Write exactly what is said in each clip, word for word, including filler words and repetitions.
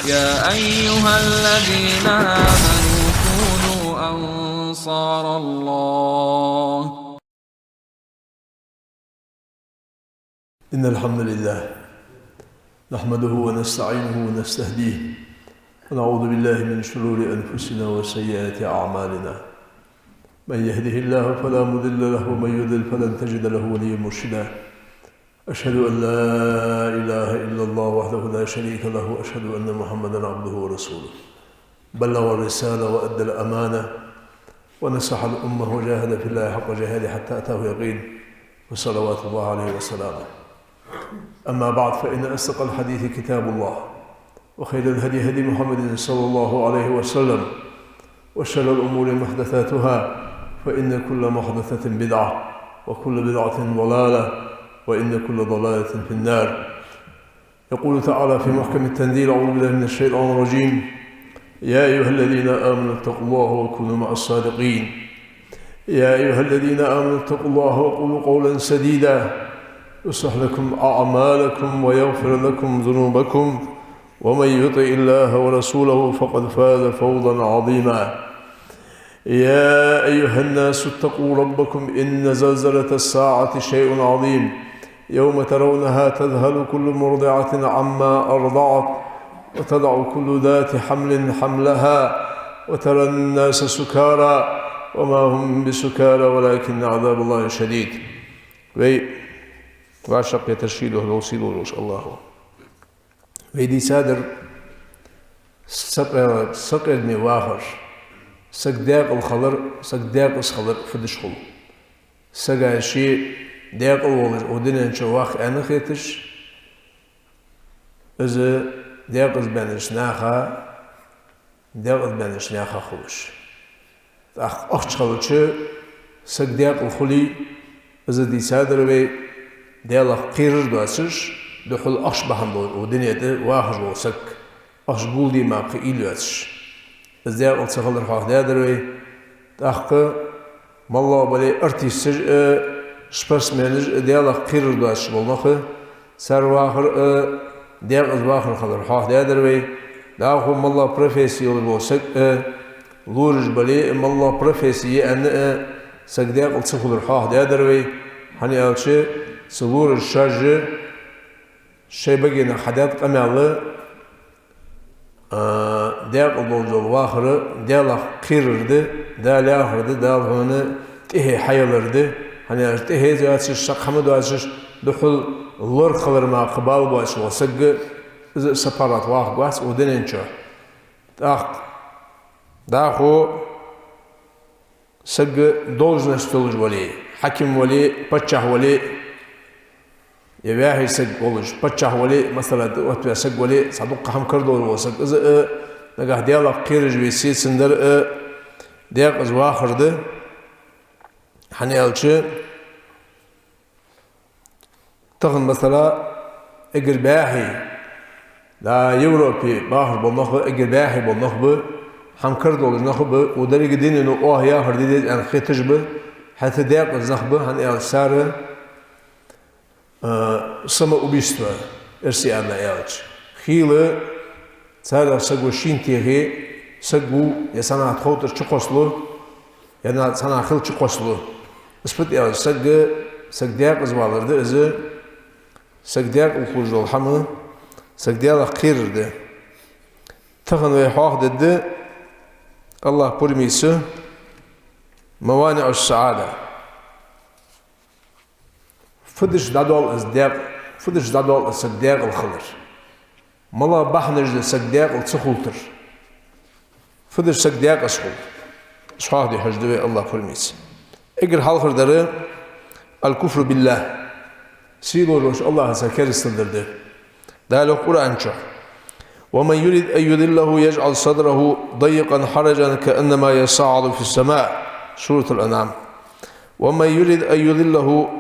يا أيها الذين آمنوا كونوا أنصار الله. إن الحمد لله نحمده ونستعينه ونستهديه، ونعوذ بالله من شرور أنفسنا وسيئات أعمالنا. من يهده الله فلا مضل له، ومن يضلل فلن تجد له وليا مرشدا. أشهد أن لا إله إلا الله وحده لا شريك له، وأشهد أن محمدا عبده ورسوله. بلغ الرسالة وأدى الأمانة ونصح الأمة وجاهد في الله حق جهاده حتى أتاه اليقين، وصلوات الله عليه وسلامه. أما بعد، فإن أصدق الحديث كتاب الله، وخير الهدي هدي محمد صلى الله عليه وسلم، وشر الأمور محدثاتها، فإن كل محدثة بدعة، وكل بدعة ضلالة، وإن كل ضلالة في النار. يقول تعالى في محكم التنزيل: أعوذ بالله من الشيطان الرجيم. يا أيها الذين آمنوا اتقوا الله وكونوا مع الصادقين. يا أيها الذين آمنوا اتقوا الله وقولوا قولا سديدا يصلح لكم أعمالكم ويغفر لكم ذنوبكم ومن يطع الله ورسوله فقد فاز فوزا عظيما. يا أيها الناس اتقوا ربكم إن زلزلة الساعة شيء عظيم يوم ترونها تذهل كل مرضعة عما أرضعت وتضع كل ذات حمل حملها وترى الناس سكارى وما هم بسكارى ولكن عذاب الله شديد. Вай вӀашагӀкхетар ший духьа долаш сийлахь волча АллахӀа. Вай дийцадар сакъе-, сакъердаме вахар, саг даькъала хилар, саг даькъаза хилар фу деш хул. Сага ше даькъала волаш укх дунен чу ваха аьнна хеташ, из даькъазабаьннача наха, даькъазабаьннача наьха хулаш. ТӀаккха ахча хилча, саг даькъала хуле, из дийцадар вай, Даьлах кхерар доацаш, духхьал ахча бахьан долаш укх дунен тӀа вахаш вола саг, ахча гулдема кхы уйла йоацаш. Из даькъала ца хилар хьоахадаьдар вай. ТӀаккха моллагӀа бале а артисташ а, спортсменаш а, Даьлах кхерар доацаш бола нах а, цар вахар а, даькъаза вахар хилар хьоахадаьдар вай. ДӀахо моллагӀа професси йолаш вола саг а, лораш бале а, моллагӀа професси я аьнна а, саг даькъала ца хулар хьоахадаьдар вай. ХӀана аьлча, цу лораша шоаш а шоай багенах хьадаьд къамаьл, а, даькъала долаш дола вахар Даьлах кхерар да, Дала яхар да, Дала хьона тӀехье хьаялар да. ХӀана аьлча тӀехье а йоацаш, сакхама а доацаш, духхьал лорагӀа хилар мара кхы бала боацаш вола саг, из а сапарат вахаргвац укх дунен чу. ТӀаккха дӀахо саг должность йолаш вале, хьаким вале, паччахь вале, е ваьхий саг волаш, паччахь вале, масала, тӀаоттаваь саг вале, цхьа дукха хӀама карадолаш вола саг, из а нагахьа Даьлах кхераш веце, цундар а даькъаза вахар да. ХӀана аьлча, тахан, масала, эггара баьхий, да, Европе бахаш бола нах ба, эггара баьхий бола нах ба, хӀама карадолаш нах ба, укх деррига дунено оаха яхар де деза аьнна хеташ ба, хӀаьта даькъаза нах ба, хӀана аьлча цар, а, самоубийство, эрсий аьнна аьлча. Хийла царех саго шийна техе, саго е цхьаннахьа тхов тӀара чукхоссалу, е цхьаннахьа хила чукхоссалу. Из фуд аьлча, саг, саг даькъаза валар да из, саг даькъала хулаш дола хӀама, саг Даьлах кхерар да. Тахан вай хьоахадергда, АллахӀ пурам бийса, маваниӀу ссаӀада. Фу деш дӀадоал из даькъ-, фу деш дӀадоал из саг даькъала хилар? МалагӀа бахьанаш да саг даькъала ца хулийтар? Фу деш саг даькъаза хул? Из хьоахаде хьожаргда вай, АллахӀ пурам бийса. Эггара хьалхардар الكفر بالله. Сийлахь волча АллахӀаца керастал дар да. Дала йоах Къуръан чу: ومن يرد أن يضله يجعل صدره ضيقا حرجا كأنما يصعد في السماء. سورة الأنعام. ومن يرد أن يضله,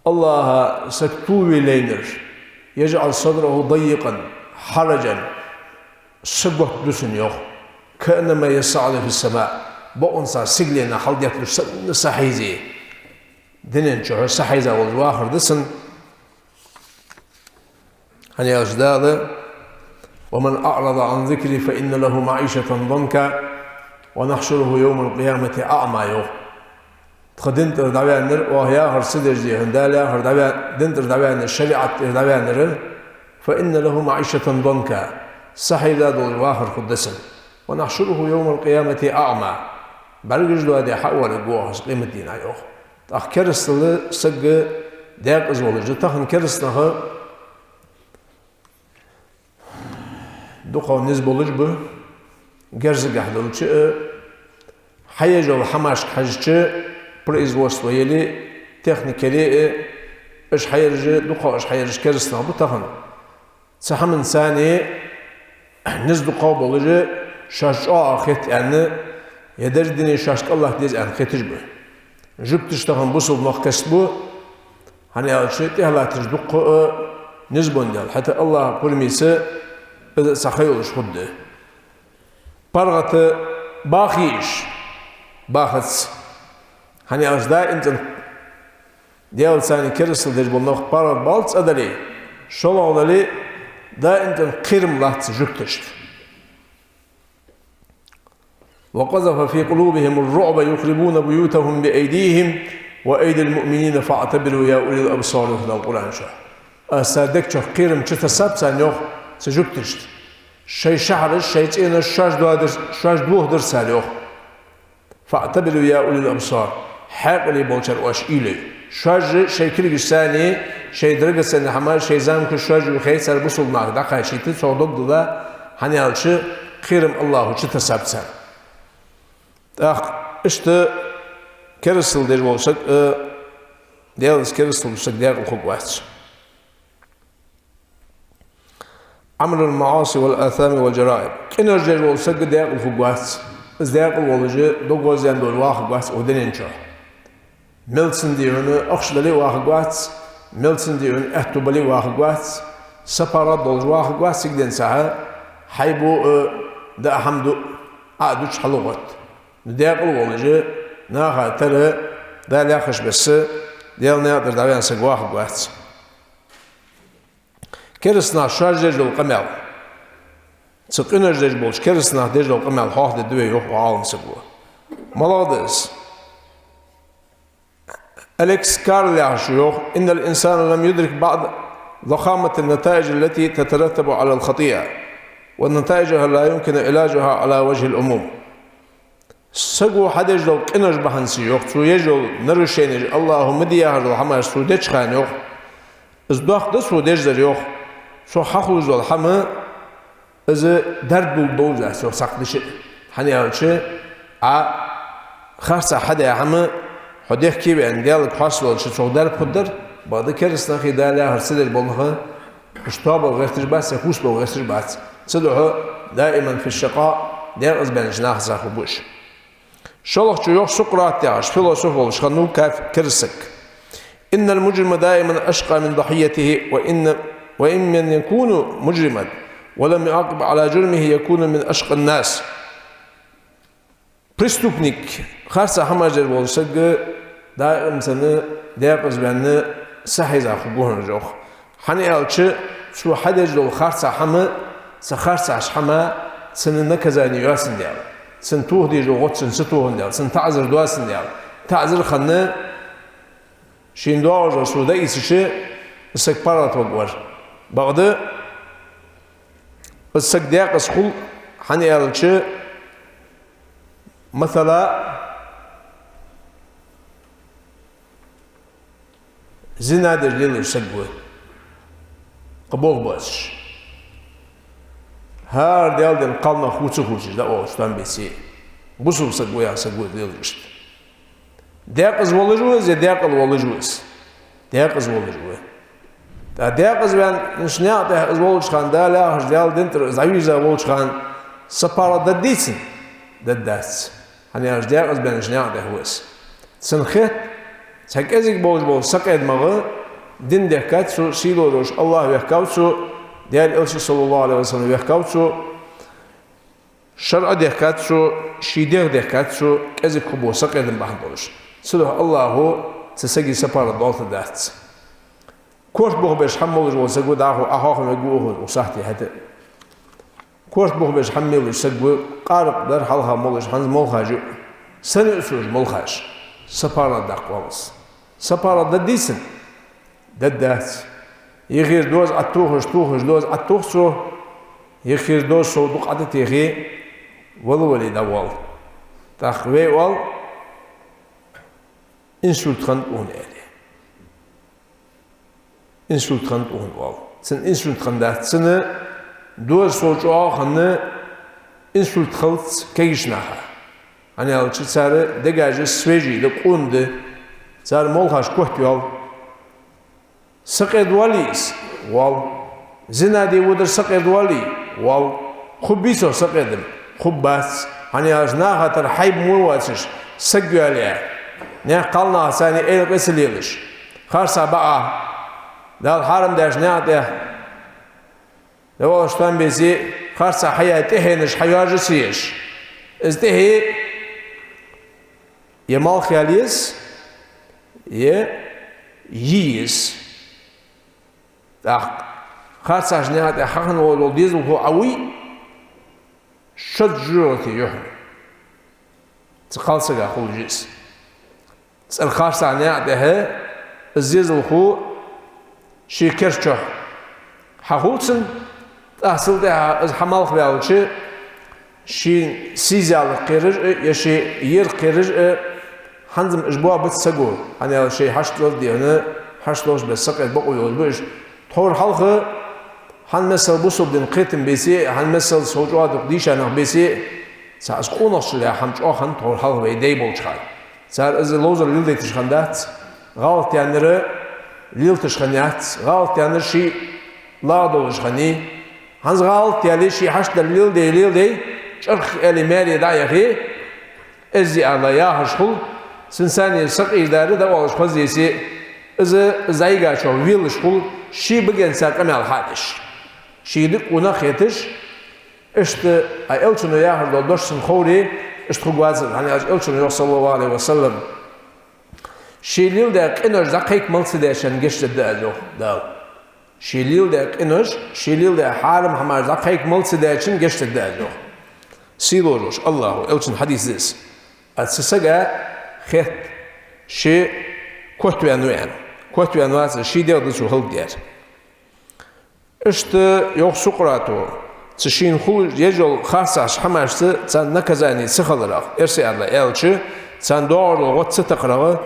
АллахӀа саг тувлаве лайнар, يجعل صدره ضيقا حرجا, са готта ду цун, йоах, كأنما يصعد في السماء, бокъонца сигалена хьалдетталуш санна сахьийзе. Дунен чу сахьийза волаш вахар да цун. ХӀана аьлча Дала «ومن أعرض عن ذكري فإن له معيشة ضنكا ونحشره يوم القيامة أعمى», йоах. Тха дина тӀара дӀаваьннар, оаха яхар ца деш, дий хьона, Дала яхар дӀаваь-, дина тӀара дӀаваьннар, шариӀат тӀара дӀаваьннар, «فإن له معيشة ضنكا», сахьийза долаш вахар хургда цун. «ونحشره يوم القيامة أعمى», бӀаргаш доаде хьавоаларгва оаха из къематдийнахьа, йоах. ТӀаккха керастал сага даькъаза волаш да. Тахан керастанаха дукхагӀа низ болаш ба, герзагахьа долча а, хьаеш йола хӀамашка хьежача, производство яле, техника яле а, уж хьаераш а, дукхагӀа уж хьаераш керастанах ба тахан. Цу хӀаман царна низ дукхагӀа болаш а, шоаш чӀоагӀа хет аьнна, е деррига дуне шоашта кӀалхара деза аьнна хеташ ба. Жугташ тахан бусалба нах кхестабу, хӀана аьлча тӀехьа латташ дукха а низ бенна да. ХӀаьта АллахӀа пурамаца из цхьа ха йолаш хургда. ПаргӀата баха йиш, бахац. ХӀана аьлча даим цӀена Даьла царна керастал деш бола нах паргӀата баллалца а дале, шоллагӀа дале, даим цӀена кхерам латт цу жугташта. «وقذف في قلوبهم الرعب يخربون بيوتهم بأيديهم وأيدي المؤمنين فاعتبروا يا أولي الأبصار», йоах Дала Къуръан чу. Аз цар дег чу кхерам чутессаб царна, йоах, цу жугташта. Шоай шахьараш, шоай цӀенош шоаш доадар, шоаш дохадар цар, йоах. «فاعتبروا يا أولي الأبصار», хьаькъале болчар оаш уйла е. Шоаш а шоай кулгашца, шоай драгоценни хӀамаш, шоай замкаш шоаш юхе цар бусалба наха дӀакхачийта, цох дог дилла, хӀана аьлча кхерам АллахӀа чутессаб цар. ТӀаккха иштта керастал деш вола саг а, Даьлаца керастал деш саг даькъала хургвац. «عمل المعاصي والآثام والجرائم». Къинош деш вола саг даькъала хургвац. Из даькъала волаш а, дог гӀоздаьнна долаш вахаргвац укх дунен чу. Мел цун, дий хьона, ахча дале а вахаргвац, мел цун, дий хьона, аьттув бале а вахаргвац, сапаргӀата долаш вахаргвац, цига денз цхьа хьайбу а, даа хӀама ду а, Ӏа а дувцаш хьалгӀотт. Ну, даькъала волаш а, наха тара, Дала яхача беса, Даьла наькъа тӀара дӀаваьнна саг вахаргвац. Керастанаха шоаш деш дола къамаьл. Цу къинош деш болча керастанаха деш дола къамаьл хьоахадергда вай, йоах укх Ӏалам саго. МалагӀа да из? Алекс Карл яхаш ва, йоах: «إن الإنسان لم يدرك بعد ضخامة النتائج التي تترتب على الخطيئة، ونتائجها لا يمكن علاجها على وجه العموم». Саго хьадеш дола къинош бахьанца, йоах, цо еш йола нарушенеш, АллахӀа ма де яхаш дола хӀамаш цо деча хана, йоах, из доккха да цо деш дар, йоах, цо хьахулаш дола хӀама, из дарба долаш дац, йоах, цхьаккха дешаца. ХӀана аьлча, Ӏа харцахьа хьадаь хӀама, хьо дехке а ваьнна, Даьлага хьоасталуш волча цох дарба хургдар, бакъда керастанахи Дала яхар ца деш болча наха уж тоабала гӀерташ бац, е хувцабала гӀерташ бац. Цудухьа даиман фи шакъаъ, даькъаза баьннача нахаца хургба уж. ШоллагӀчо, йоах, Сукрат яхаш философ волаш хиннав, каф-, кераста саг: «إن المجرم دائما أشقى من ضحيته، وإن، وإن من يكون مجرما ولم يعاقب على جرمه يكون من أشقى الناس». Преступник, харцахьа хӀамаш деш вола саг, даим цунна даькъаза ваьнна, сахьийза хургва хьона из, йоах. ХӀана аьлча, цо хьадеш дола харцахьа хӀама, цу харцахьа хӀаман цунна наказани йоацандаь, цунна тоха дезаш дола гӀод цунна ца тохандаь, цунна таӀзар доацандаь, таӀзар хинна, шийна доагӀаш дола сов дӀаийцача, из саг паргӀата варгвар. Бакъда из саг даькъаза хул, хӀана аьлча, масала, зина деш лелаш саг ва, кхы болх боацаш. ХӀара Даьла дина кхалнах ху ца хулаш, дӀаоалаш, там беце. Бусалба саг ва яха саг ва из лелаш иштта. Даькъаза волаш ва из, е даькъала волаш ва из? Даькъаза волаш ва. ТӀаккха даькъаза ваьннача наькъа тӀа из волча хана, Дала яхача, Даьла дина тӀара из дӀавийрза волча хана, сапаргӀа даргдий цунна? Даргдац. ХӀана аьлча даькъаза баьннача наькъа тӀа ва из. Цунна хет, цхьа кӀезига болаш бола сакъердамагӀа, дин дехкад цо, сийле йолаш АллахӀ вехкав цо, Даьла Элча, саллаллахӀу Ӏалайхи ва саллам, вехкав цо, шарӀа дехкад цо, ший дегӀ дехкад цо, кӀезига хургбола сакъердам бахьан долаш. Цудухьа АллахӀа цу сага сапаргӀа долаш дац. Корта бохабеш хӀама болаш вола саг ва, дӀахо Ӏохоахавергва укхо укх сахьте хӀаьта а. Корта бух беш хӀама мелаш саг ва, къаракъ дар хьалха молаш, хӀанз молхаш я. Сенна я уж молхаш? Сапарат даккха воал из. Сапарат дергдий цунна? Дергдац. Юхера доза Ӏотохаш, тохаш доза Ӏотох цо, юхера доза сов дукха Ӏотехе, вала-вале дӀавоал. ТӀаккха вай оал: «Инсульт хиннад укхун», — аьле. «Инсульт хиннад укхун», — оал. Цунна инсульт хиннадац, цунна доза сов чӀоагӀа хинна, инсульт хилац кегийча наха. ХӀана аьлча цар дегаш свежий да, къона да, цар молхаш котйоал. Сакъердавоалий из? Воал. Зина де водар сакъердавоалий? Воал. Хургбий цох сакъердам? Хургбац. ХӀана аьлча наха тӀара хьайба мо воацаш, саг йоалаяь, наьха кхалнахаца царна эла къе ца лелаш, харцахьа бакъахьа, Дала хьарам даьча наькъа тӀа, да валаш там беце, харцахьа хьаяь тӀехьенаш хьайоаржа ца еш. Из тӀехье е малх яла еза, е йи еза. ТӀаккха харцахьа наькъа тӀа хьахинна вола дезалхо Ӏовий, шозза жожагӀате ю хьона. Цу кхалсага хулаш я из. ЦӀерах харцахьа наькъа тӀа из дезалхо ший кер чу хьахул цунна, тӀаккха цул тӀехьагӀа из хьа малх ваьлча, ший сийсазалах кхераш а, е ший ерах кхераш а, хӀанз-м уж боабац саго, хӀана аьлча шоай хьашт леладе хьона, хьашт ловш беса сакъерда бокъо йолаш ба уж. Тховра хьалха, хӀанз масала бусалба дина кхетам беце а, хӀанз масала сов чӀоагӀа дукха дийша нах беце а, цхьа из къонахчалла яха хӀама чӀоагӀа хиннад тховра хьалха вай дай болча хана. Цар из ловзар леладайташ хиннадац, гӀалат даьннар лелаташ хиннаяц, гӀалат даьннар ший лагӀа долаш хиннай. ХӀанз гӀалат даьле, ший хьашт дар леладе, леладе, чӀарх аьле маьре дӀа а яхе, эздий ала яхаш хул, цунца сакъердара дӀаоалаш хоза деце, из, из дӀайигачох велаш хул, ший багенца къамаьл хьа а деш, шийга дика къонах хеташ. Иштта а Элчано яхаш дола дош цунна ховре, иштта хургвацар, хӀана аьлча Элчано йоах, саллаллахӀу Ӏалайхи ва саллам: «Ше леладаь къинош дӀакхайка мел ца даьчоа гешт дергда аз», — йоах Дала. Ше леладаь къинош, ше леладаь хьарам хӀамаш дӀакхайка мел ца даьчоа гешт дергда аз, йоах. Сийлахь волча АллахӀа, Элчан хьадис да из. А цу сага хет, ше котваьннав аьнна. Котваьнна вацар, ший дегӀ да цо хӀалакдаьр. Иштта йоах Сукърата, цу шийна хулаш еш йола харцахьа хӀамашца царна наказани ца хиларах, эрсий ала аьлча, царна доагӀаш дола гӀо ца такхарах,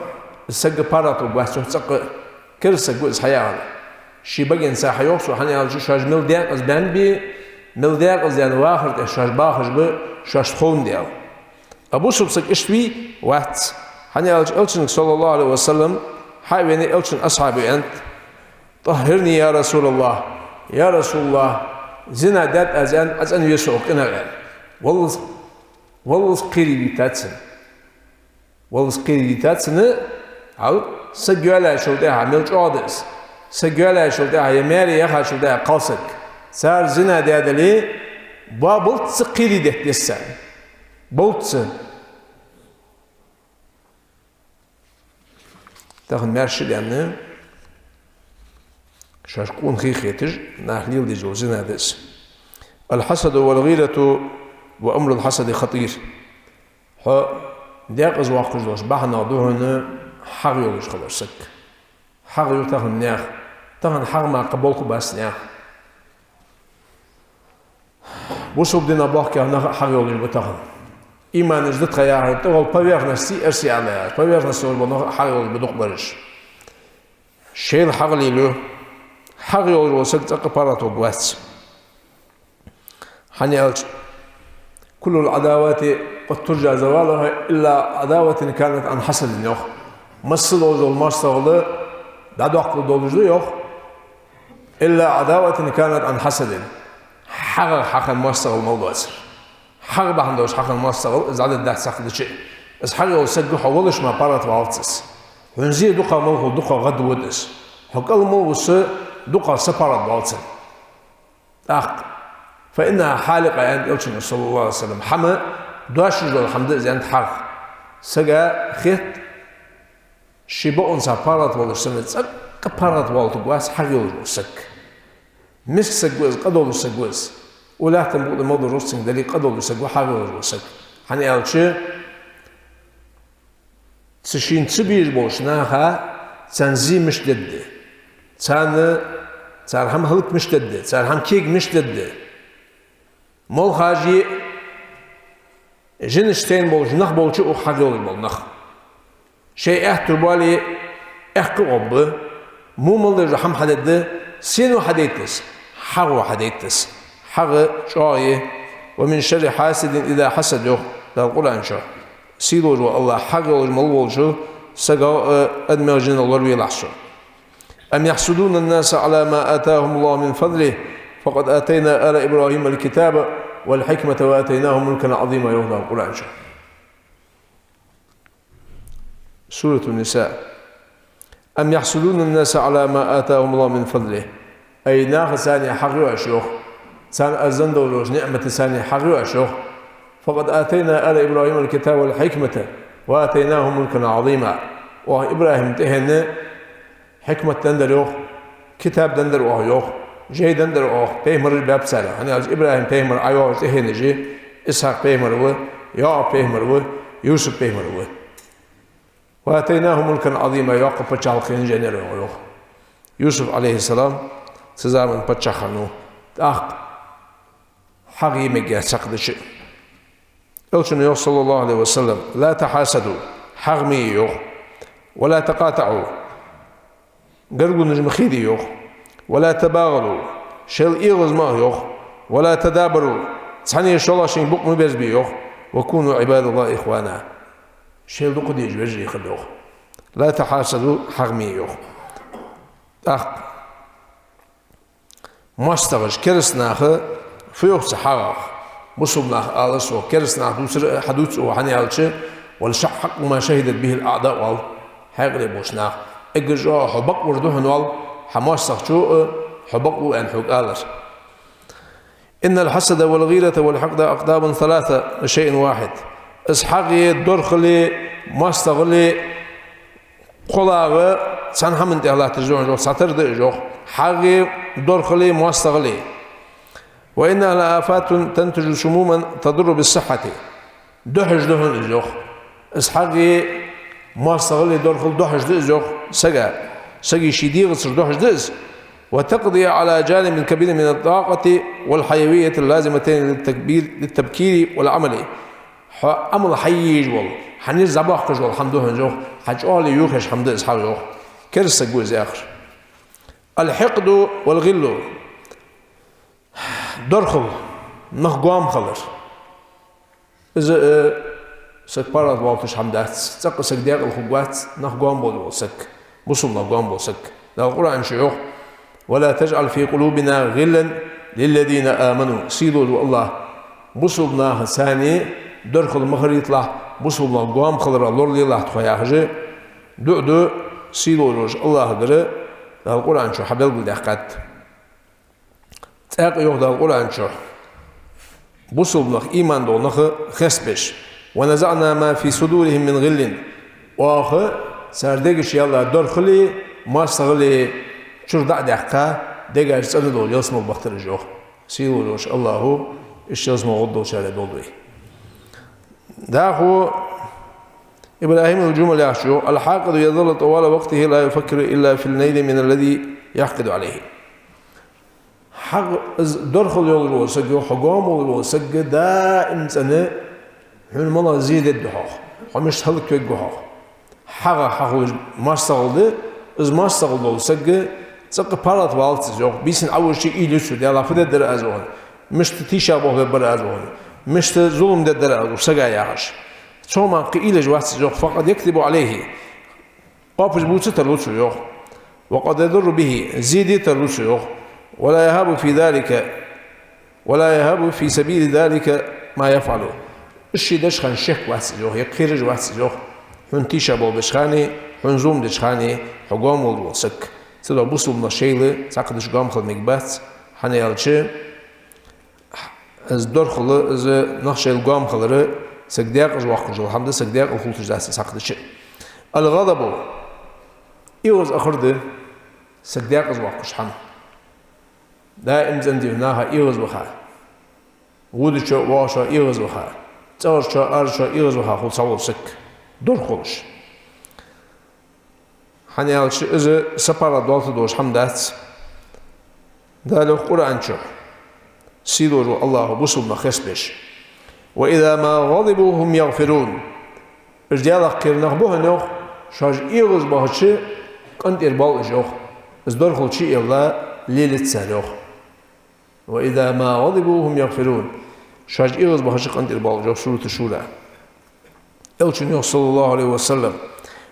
из саг паргӀато вац цо цӀаккха. Кераста саг ва из хьаяхар. Ший багенца хьайоах цо, хӀана аьлча шоаш мел декъаза баьннаб, мел декъаза даьнна вахар тӀа шоаш бахаш ба, шоашта ховндаь. А бусалба саг иштта вий? Вац. ХӀана аьлча Элчанга, саллаллахӀу Ӏалайхи ва саллам, хьавена Элчан асхьабо аьннад: «طهرني يا رسول الله, я РасулаллахӀ, зина даьд аз, аьнна, Ӏа цӀенве со укх къинах», — аьнна. Валлахӏ, валлахӏ, кхерий дитад цунна. Валлахӏ, кхерий дитад цунна. Хьал, саг йоалаяьчул тӀехьагӀа мел чӀоагӀа да из. Саг йоалаяьчул тӀехьагӀа е маьре яхачул тӀехьагӀа кхалсаг, цар зина даь дале, боабалца кхерий детта деза царна. Балца. Тахан маьрша даьнна, шоаш къонахий хеташ, нах леладеш йола зина да из. الحسد والغيرة وأمر الحسد خطير. Хьо декъаза воаккхаш долаш бахьанах да хьона хьагӀ йолаш хилар саг. ХьагӀ ю тахан наьха. Тахан хьагӀ мара кхы болх бац наьха. Бусалба дина бохкех нах а хьагӀ йолаш ба тахан. Иманаш да тха яхар, тӀехула поверхностьций, эрсий ала яхар, поверхностьций бола нах а хьагӀ йолаш ба дукхагӀбараш. Шоайла хьагӀ лелаю. ХьагӀ йолаш вола саг цӀаккха паргӀато вац. ХӀана аьлча: «كل العداوات قد ترجى زوالها إلا عداوة كانت عن حسد», — йоах. Масса долаш дола моастагӀал дӀадоаккхаргдолаш да, йоах. «إلا عداوة كانت عن حسد». ХьагӀах хьахинна моастагӀал мел доацар. ХьагӀ бахьан долаш хьахинна моастагӀал из дӀадоаккхаргдац цхьаккха дича. Из хьагӀ йола саг хьо волаш мара паргӀатвалац из. Хьона зе дукха мел хул, дукха гӀадвода из. Хьо кӀал мел вусса, дукха са паргӀатвалац цун. ТӀаккха: «فإنها حالقة», — аьннад Элчано, саллаллахӀу Ӏалайхи ва саллам. ХӀама доашаш дола хӀама да из, аьннад, хьагӀ. Сага хет, ший бокъонца паргӀатволаш санна, цӀаккха паргӀатвалийтаргвац хьагӀ йолаш вола саг. Миска саг ва из, къа долаш саг ва из. Укх лаьттан букъа тӀа мел долаш цунга дале, къа долаш саг ва хьагӀ йолаш вола саг. ХӀана аьлча, цу шийна ца безаш болча наха царна зе мишта дергда, царна, цар хӀама хӀалак мишта дергда, цар хӀама кега мишта дергда. Молхаш а, жинаш тайна болаш нах болча ух хьагӀ йолаш бола нах. Шоай аьттув бале, аьккха гӀоргба, во мел деш дола хӀама хьадергда, сено хьадайт из, хьагӀо хьадайт из, хьагӀ чӀоагӀа я. «ومن شر حاسد إذا حسد», йоах Дала Къуръан чу. Сийлахь вола АллахӀ хьагӀ йолаш мел волча сагах а, адамех а, жинех а лоравелахь со. «أم يحسدون الناس على ما آتاهم الله من فضله فقد آتينا آل إبراهيم الكتاب والحكمة وآتيناهم ملكا عظيما», йоах Дала Къуръан чу. Суратун-Ниса. «أم يحسدون الناس على ما آتاهم الله من فضله». Ай, наха царна хьагӀ ю оаш, йоах. Царна Аз денна долаш ниӀмата царна хьагӀ ю оаш, йоах. «فقد آتينا آل إبراهيم الكتاب والحكمة وآتيناهم ملكا عظيما». Оаха ИбрахӀима тӀехьенна хьикмат деннадар, йоах, китаб деннадар оаха, йоах, жай деннадар оаха, пайхамараш баьб цар. ХӀана аьлча ИбрахӀим пайхамар ӀойоагӀаш тӀехьенна жи, Исхьакъ пайхамар ва, Якъуб пайхамар ва, Юсуп пайхамар ва. «وآتيناهم ملكا عظيما», йоккха паччахьалкхен жайнар оаха, йоах. Юсуп, Ӏалайхиссалам, цу заман паччахь хиннав. ТӀаккха хьагӀ е мегаргьяц цхьаккха дича. Элчано йоах, صلى الله عليه وسلم: «لا تحاسدوا», хьагӀ ма е, йоах, «ولا تقاطعوا», гаргунаш ма хеде, йоах, «ولا تباغضوا», шоайла эгӀаз ма ахалва, йоах, «ولا تدابروا», цхьанне шоллагӀчунга букъ ма берзабе, йоах, «وكونوا عباد الله إخوانا», шоайла дукха дезаш вежарий хила, йоах. «لا تحاسدوا», хьагӀ ма е, йоах. ТӀаккха моастагӀаша, кераста наха, фу йоах цу хьагӀах? Бусалба наха алар сох, кераста наха дувцар хьадувц оаха, хӀана аьлча, «والشح حق ما شهدت به الأعداء», оал хьаькъале болча наха. Эггара чӀоагӀа хьо бакъвар да хьона, оал, хьа моастагӀчо а хьо бакъву аьнна хьога алар. «إن الحسد والغيرة والحقد أقدام ثلاثة لشيء واحد». Из хьагӀ е, дорхал е, моастагӀал е, кхоалагӀа цхьан хӀаман тӀа латташ да хьона, йоах, цхьатарра да уж, йоах. ХьагӀ е, дорхал е, моастагӀал е. «وإنها لآفات تنتج سموما تضر بالصحة». Духьаш да хьона из, йоах. Из хьагӀ е, моастагӀал е, дорхал духьаш да из, йоах, сага. Сага ший дегӀацара духьаш да из. «وتقضي على جانب كبير من الطاقة والحيوية اللازمتين للتكبير، للتبكير والعمل». Хьо Ӏамал хьае езаш вола, хьа низ дӀабоаккхаш вола хӀама да хьона, йоах, хьа чӀоагӀал йохаеш хӀама да из хьагӀ, йоах. Кераста саг ва из яхар. «الحقد والغل». Дорхал, нах гоама хилар. Из, э, саг паргӀата валийташ хӀама дац, цӀаккха саг декъала хургвац, нах гоама болаш вола саг, бусалба нах гоама бола саг. Дала Къуръан чу йоах: «ولا تجعل في قلوبنا غلا للذين آمنوا». Сийлахь вола АллахӀ, бусалба наха царна дорхал ма хилийталахь, бусалба нах гоама хиларах лоралелахь тхо, яхаш, дуӀа ду сийлахь волча АллахӀагара, Дала Къуръан чу хьабелгалдаьккхад. ТӀаккха йоах Дала Къуръан чу, бусалба нах, иман дола нах хестабеш: «ونزعنا ما في صدورهم من غل». Оаха цар дегаш йола дорхал а, моастагӀал а чура дӀа а даьккха, дегаш цӀена дола ялсмала бахийтар уж, йоах. Сийлахь волча АллахӀо иштта ялсмала гӀоргдолчарех долда вай. ДӀахо ИбрахӀим ал-Джумали яхачо: «الحاقد يظل طوال وقته لا يفكر إلا في النيل من الذي يحقد عليه». ХьагӀ, из дорхал йолаш вола саг, йоах, хьо гоама волаш вола саг даим цӀена хьона малагӀа зе дергда хьох, хьо мишта хӀалаквергва хьох. ХьагӀах хьахулаш моастагӀал да, из моастагӀал дола саг цӀаккха паргӀата валац из, йоах, бийсанна Ӏовужача уйла ю цо, Даьла, фу дергдар аз укхунна, мишта тийшаболх бергбар аз укхунна, мишта зулам дергдар аз укх сага, яхаш. Цо мара кхы уйлаш вац из, йоах, «فقد يكذب عليه». Оапаш бувца тарлу цо, йоах. «وقد يضر به», зе де тарлу цо, йоах. «ولا يهاب في ذلك، ولا يهاب في سبيل ذلك ما يفعل». Из ше деча хана шек вац из, йоах, е кхераш вац из, йоах. Хьона тийшаболх беча хана, хьона зулам деча хана хьо гоама волаш вола саг. Цудухьа бусалба нах шоайла цхьаккха дича гоама хила мегаш бац, хӀана аьлча, из дорхал, из нах шоайла гоама хилар саг декъаза воаккхаш дола хӀама да, саг декъала хулийташ дац из цхьаккха дича. «الغضب», эгӀаз ахар да саг декъаза воаккхаш хӀама. Даим цӀена дий наха эгӀаз ваха. Водачоа, воагӀачоа эгӀазваха, цӀагӀарчоа, арачоа эгӀазваха хул цхьавола саг, дорхалуш. ХӀана аьлча из сапаргӀата доаллаш дола хӀама дац. Дала йоах Къуръан чу, сийдолаш вола АллахӀа бусалба нах хестабеш: «وإذا ما غضبوا هم يغفرون». Уж Даьлах кхераш нах ба хьона, йоах, шоаш эгӀазбахача къинтӀера боал уж, йоах. Из дорхал чуэлла лелац цар, йоах. «وإذا ما غضبوا هم يغفرون». Шоаш эгӀазбахача къинтӀера боал уж, йоах, Сурат аш-Шура. Элчано йоах, صلى الله عليه وسلم: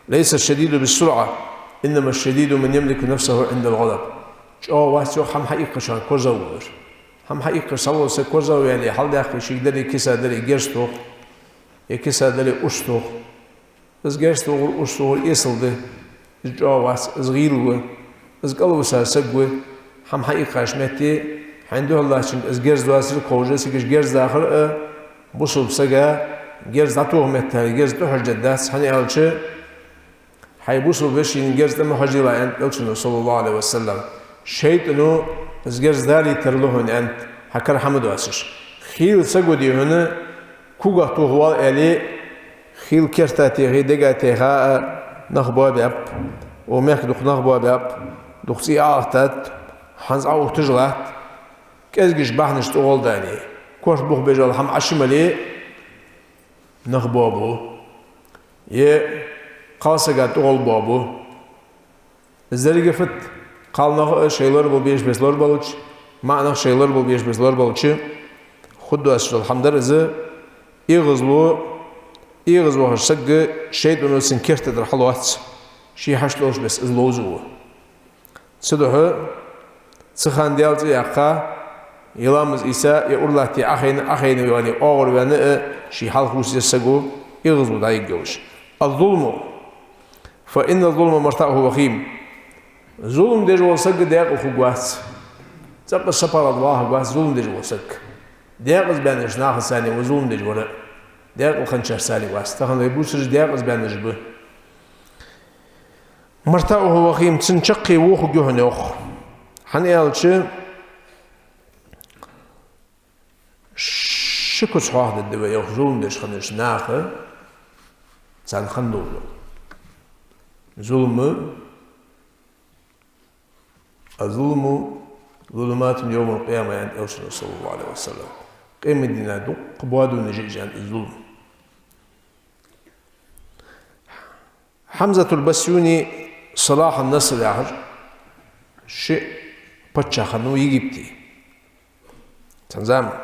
«ليس الشديد بالصرعة، إنما الشديد من يملك نفسه عند الغضب». ЧӀоагӀа вац, йоах, хӀама хьаиккхача корзагӀволаш. ХӀама хьаиккхача цхьавола саг корзагӀваьле, хьалдаьккхе шийга дале, киса дале герз тох, е киса дале урс тох. Из герз тохар, урс тохар эсала да. Из чӀоагӀа вац, из гӀийла ва, из кӀалвиса саг ва. ХӀама хьаиккхача метте хьайна духьаллаьцачунга из герз доацар кховжа, цига герз дахар а бусалба сага герз дӀатоха меттел герз тӀахьожадаьдац, хӀана аьлча хьай бусалба вешийна герз тӀа ма хьожийла, аьннад Элчано, صلى الله عليه وسلم. ШайтӀано из герз далийтар лу хьона, аьннад, хьа кара хӀама доацаш. Хийла саг ва, дий хьона, когах тохавала аьле, хийла керта техе, дега теха а нах боабаьб, укх мехка дукха нах боабаьб, дукха цӀий Ӏоахийтад, хӀанз Ӏоухийташ латт, кӀезигача бахьанашца цӀагӀа гӀолла дале, корта бух беш дола хӀама Ӏа ше мале, нах боабу, е кхалсага тӀагӀолла боабу. Из деррига фуд? Кхалнах а шоай лорабала безаш беса лорабалча, маӀа нах а шоай лорабала безаш беса лорабалча, хургдоацаш дола хӀама дар из. ЭгӀазло, эгӀазвахача сага шайтӀано цун керта тӀара хьалоац, ше хьашт долча беса из ловза ва. Цудухьа цу хана Даьла цӀи яьккха, е ламаз ийца, е ура латте Ӏохайна, Ӏохайна вале, оагӀорваьнна а, ше хьалхувсаде саго эгӀазло дӀайигга йолаш. «الظلم، فإن الظلم مرتعه وخيم». Зулам деш вола саг даькъала хургвац. ЦӀаккха сапаргӀата вахаргвац зулам деш вола саг. Даькъаза баьннача нахаца цхьана ва зулам деш вар а. Даькъала хинначарца цхьана вац. Тахан вай бувцараш даькъаза баьннараш ба. «مرتعه وخيم», цун чаккхе во хургья хьона, йоах. ХӀана аьлча, ши куц хьоахадергда вай, йоах, зулам деш хиннача наха, царна хинна дола зулам. «الظلم ظلمات يوم القيامة», аьннад Элчано, صلى الله عليه وسلم. Къематдийнахьа дукха боадонаш я из, аьннад, из зулам. Хьамзатул Басюни, Салахьун Наср яхаш ши паччахь хиннав Египте. Цхьан заман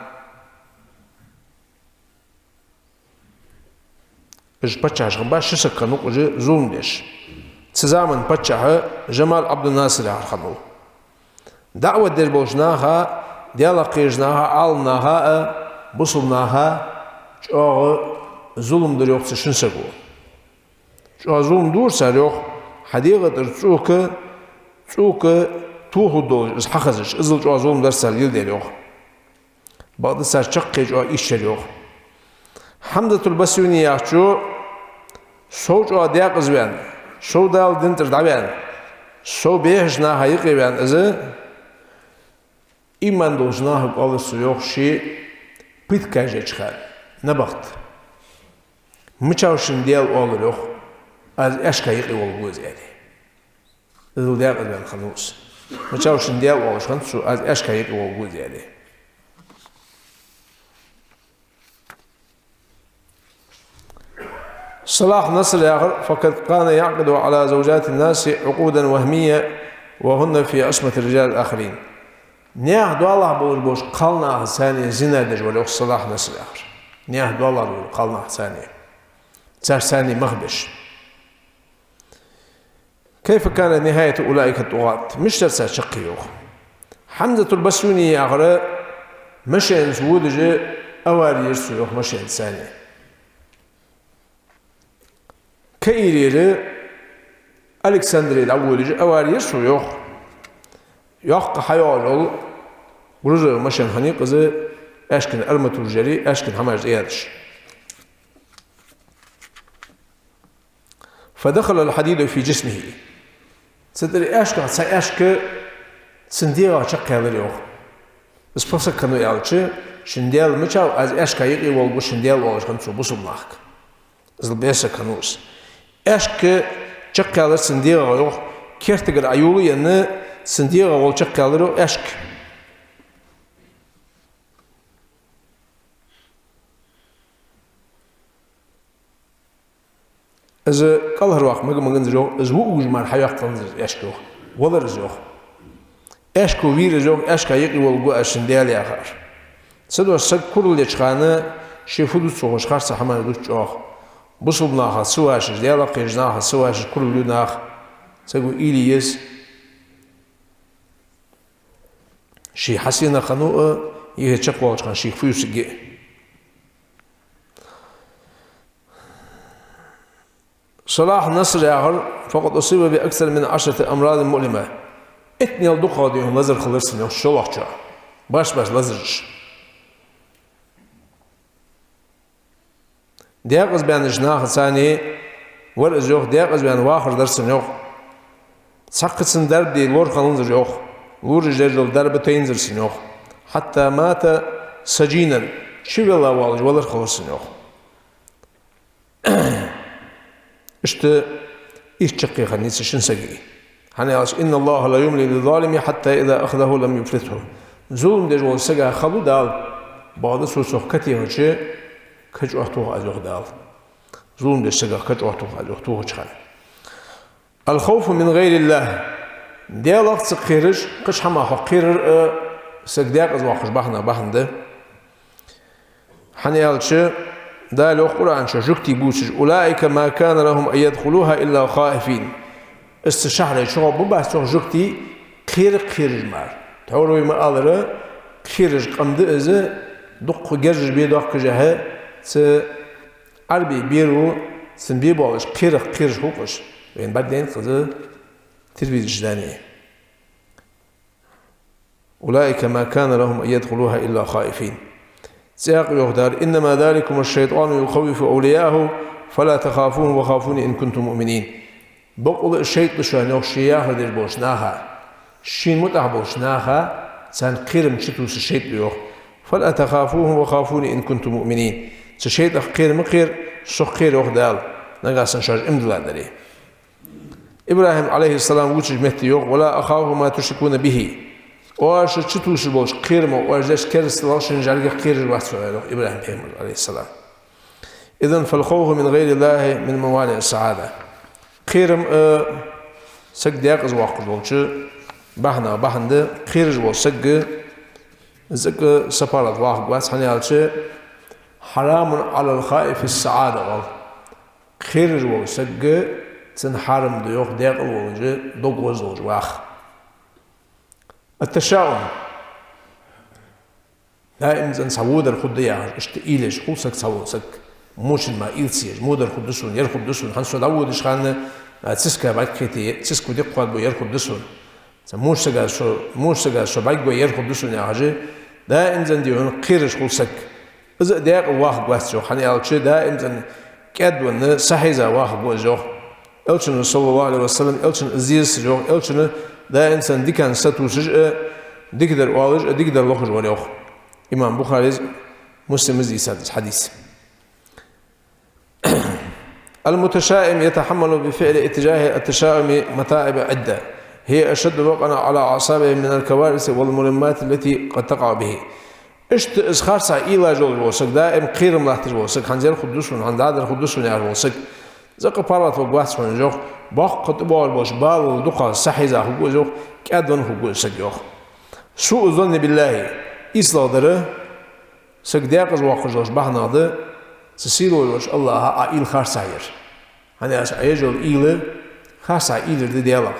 уж паччахьаш хиннабац, ши саг хиннав-кх уж зулам деш. Цу заман паччахь Жамал Ӏабдул-Наср яхар хиннав. ДаӀват деш болча наха, Даьлах кхерача наха, Ӏаламнаха а, бусалба наха а чӀоагӀа зулам дир, йоах, цу шин саго. ЧӀоагӀа зулам дора цар, йоах, хьа дегӀа тӀара цӀока, цӀока тохалургдолаш из хьахезача, иззал чӀоагӀа зулам дар цар леладаьр, йоах. Бакъда цар чаккхе чӀоагӀа ийс яр, йоах. Хьамзатул Басюни яхачо, сов чӀоагӀа даькъаза ваьнна, сов Дала дина тӀара дӀаваьнна, сов бехача наха юкъе ваьнна из, иман долча нахага оалар со, йоах, ше пытка еш еча хана, набахта. Мичав шийна Даьла оалар, йоах, аз аьшка юкъе волга ва из, аьле. Иззал даькъаза ваьнна хиннав из. Мичав шийна Даьла оалаш хиннад цо, аз аьшка юкъе волга ва из, аьле. Салахь Наср яхар: «فقد كان يعقد على زوجات الناس عقودا وهمية وهن في عصمة الرجال الآخرين». Наьха доалахьа болаш болча кхалнаха цхьана зина деш вар, йоах, Салахь Наср яхар. Наьха доалахьа болаш болча кхалнаха цхьана. Царца цхьана мах беш. «كيف كانت نهاية أولئك الطغاة؟» Мишта дар цар чаккхе, йоах. Хьамзатул Басюни яхар машенаца водаш авари яр цо, йоах, машенаца цхьана. Каире, Александре дӀаводаш авари яр цо, йоах. Йоккха хьайоагӀаш йола грузовой машен хиннай-кх из, аьшкан арматура яр, аьшкан хӀамаш тӀаяьлча. «فدخل الحديد في جسمه». Цу тӀара аьшках цхьа аьшк цун дегӀах чакхъяьлар, йоах. Из фу саг хиннав аьлча, Шун Даьла мичав, аз аьшка юкъе волга ва шун Даьла, оалаш хиннад цо бусалба нахага. Из бесаг хиннав из. Аьшка чакхъяьлар цун дегӀах, йоах, кертагара Ӏойола а енна, цун дегӀах гӀолла чакхъяьлар, йоах, аьшка. Из кӀалхарваккха мага-маганзар, йоах, из вугуж мара хьайоаккханзар аьшка, йоах. Валар из, йоах. Аьшко вийра из, йоах, аьшка юкъе волга ва аз шун Даьла, яхар. Цудухьа саг курал еча хана ше фу дувц ховш, харцахьа хӀамаш дувц чӀоагӀа. Бусалба нахах ца вашаш, Даьлах кхераш нахах ца вашаш курал ю наха. Саго уйла е еза. Ше хьасенах хиннав а, юхе чакхвоалача хана шийх фу ю саг а. Салахь Наср яхар: «فقد أصيب بأكثر من عشرة أمراض مؤلمة». Иттанел дукхагӀа дийхьа лазар хилар цунна, йоах, шоллагӀчоа. Башха-башха лазараш. Декъаза баьннача нахаца цхьана вар из, йоах, декъаза баьнна вахар дар цун, йоах. Цхьаккха цун дарба де лорхӀанзар, йоах. Лораеш деш дола дарба тайнзар цун, йоах. «حتى مات سجينا», чувелла воаллаш валар хилар цун, йоах. Иштта ийс чаккхе хиннай цу шин сага. ХӀана аьлча: «إن الله لا يملي للظالم حتى إذا أخذه لم يفلته». Зулам деш волча сага халу Дала, бакъда цо цох ка техача, ка чӀоагӀа тох аз, йоах Дала. Зулам деча сагах ка чӀоагӀа тох аз, йоах, тохача хана. «الخوف من غير الله». Даьлах ца кхераш, кхыча хӀамах кхерар а саг декъаза воаккхаш бахьанех бахьан да. ХӀана аьлча, Дала йоах Къуръан чу жугтий бувцаш: «أولئك ما كان لهم أن يدخلوها إلا خائفين». Из цу шахьара чугӀоргбац, йоах, жугтий кхера а кхераш мара. Тхьовра вай ма аллара, кхераш къам да из, дукха герзаш бе доахкашехьа, цу Ӏарбий беро цун бе боалаш кхерах кхераш хул-кх уж. Вайна бӀаргадайнад-кх из телевизораш дани. «أولئك ما كان لهم أن يدخلوها إلا خائفين». ЦӀаькха йоах Дала: «إنما ذلكم الشيطان يخوف أولياءه فلا تخافوهم وخافون إن كنتم مؤمنين». Бакъда из шайтӀа да шоана, йоах, ший яхар деш болча наха, шийна мутӀахь болча наха, царна кхерам чутувсаш шайтӀа да, йоах. «فلا تخافوهم وخافون إن كنتم مؤمنين». Цу шайтӀах кхера ма кхера, сох кхера, йоах Дала, нагахьа санна шоаш иман дилла дале. ИбрахӀим, Ӏалайхи ссалам, вувцача метте йоах: «ولا أخاف ما تشركون به». Оаш чутувсаш болча кхерамах, оаш деш керастал шун жӀаргех кхераш вац со, йоах ИбрахӀим пайхамара, Ӏалайхи ссалам. «إذن فالخوف من غير الله من موانع السعادة». Кхерам а саг декъаза воаккхаш волча бахьанех бахьан да, кхераш вола саг а цӀаккха сапаргӀата вахаргвац, хӀана аьлча: «حرام على الخائف السعادة», оал. Кхераш вола саг а, цунна хьарам да, йоах, декъала волаш а, дог гӀоздолаш ваха. «التشاؤم». Даим цӀена цхьа водар хургда яхаш, иштта уйла еш хул саг, цхьавола саг. Моча ма уйла ца еш, водар хургда сона, ер хургда сона, хӀанз со дӀаводача хана, а, циска бӀаргакхете, циска диккхад бо, ер хургда сона. Цхьа моча сага со, моча сага со бӀаргагой, ер хургда сона яхаш, даим цӀена дийхьа кхераш хул саг. Из а декъала вахаргвац, йоах, хӀана аьлча даим цӀена кӀаьдвенна, сахьийза вахаргва из, йоах. Элчано, саллаллахӀу Ӏалайхи ва саллам, Элчано из дезац, йоах, Элчано даим цӀена дикан сатувсаш а, дикадар оалаш а, дикадар лохаш вар, йоах. Имам Бухарес, Муслимас дийцад из хьадис. «المتشائم يتحمل بفعل اتجاه التشاؤم متاعب عدة هي أشد وقعا على أعصابه من الكوارث والملمات التي قد تقع به». Иштта из харцахьа уйла еш вола саг, даим кхерам латташ вола саг, хӀанз ер хургда сона, хӀанз дӀадер хургда сона яхаш вола саг, цӀаккха паргӀата варгвац хьона из, йоах, боккха тӀабоагӀаш болча балал дукхагӀа сахьийза хургва из, йоах, кӀаьдвенна хургва из саг, йоах. «سوء الظن بالله», ийслагӀдар, саг декъаза воаккхаш долча бахьанех да, цу сийдолча АллахӀа Ӏа уйла харцахьа яр. ХӀана аьлча Ӏа еш йола уйла харцахьа уйла яр да Даьлах.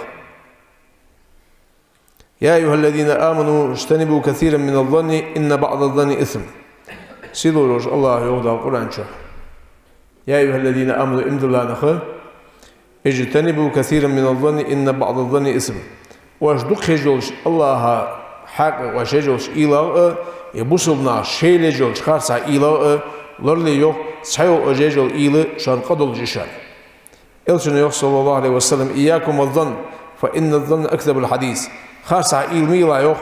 «يا أيها الذين آمنوا اجتنبوا كثيرا من الظن إن بعض الظن إثم». Сийдолча АллахӀа йоах Дала Къуръан чу: «يا أيها الذين آمنوا», иман дилла нах, «اجتنبوا كثيرا من الظن إن بعض الظن إثم». Оаш дукха еш йолча АллахӀа хьакъехьа оаш еш йолча уйлагӀа а, е бусалба наха шоайла еш йолча харцахьа уйлагӀа а лорале, йоах, цхьайола оаш еш йола уйла шоана къа долаш я шоана. Элчано йоах, саллаллахӀу Ӏалайхи ва саллам: «إياكم والظن فإن الظن أكذب الحديث». Харцахьа уйла ма йилла, йоах,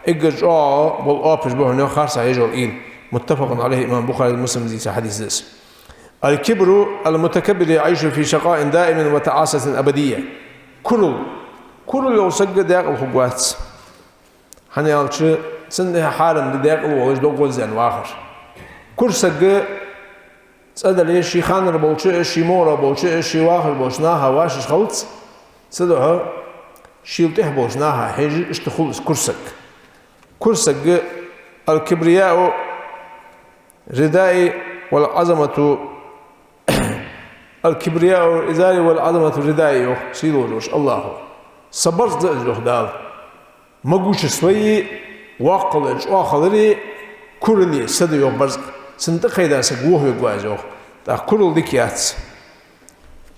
эггара чӀоагӀа бола оапаш ба хьона, йоах, харцахьа еш йола уйла. متفق عليه, имам Бухаре, Муслима дийца хьадис да из. الكبر المتكبر يعيش في شقاء دائم وتعاسة أبدية. Курал. Курал йола саг даькъала хургвац. ХӀана аьлча, цунна хьарам да даькъала волаш дог гӀоздаь вахар. Кура саг цӀа дале, ший ханара болча а, ший могӀара болча а, ший вахаш болча наха вӀашагӀ хилац, цудухьа шийла тӀехьа болча наха хьежаш, иштта хул из кура саг. Кура саг, الكبرياء ردائي والعظمة، الكبرياء إزاري والعظمة ردائي, йоах сийдолча АллахӀа. Са барзкъа да из, йоах Дала. Могущество а, воккхал а, чӀоагӀал а, курал а са да, йоах, барзкъа. Цунна тӀакхайда саг вохавергва из, йоах. ТӀаккха курал дика яц.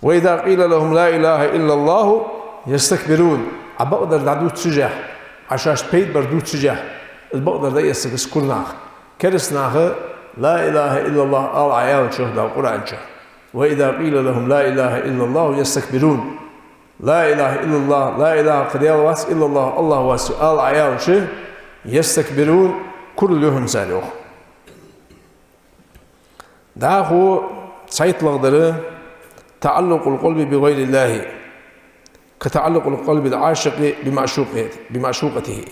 وإذا قيل لهم لا إله إلا الله يستكبرون. Ӏа бакъдар дӀадувцаш, Ӏа шоашта пайда бар дувцаш, из бакъдар дӀаэцаргда кура наха. Кераста наха لا إله إلا الله ала Ӏа аьлча, йоах Дала Къуръан чу. وإذا قيل لهم لا إله إلا الله يستكبرون. لا إله إلا الله, لا إله, кхы Даьла вац, إلا الله, АллахӀ вац ала Ӏа аьлча, يستكبرون, курал ю хьона цар, йоах. ДӀахо цхьайттлагӀдар تعلق القلب بغير الله كتعلق قلب العاشق بمعشوقه، بمعشوقته.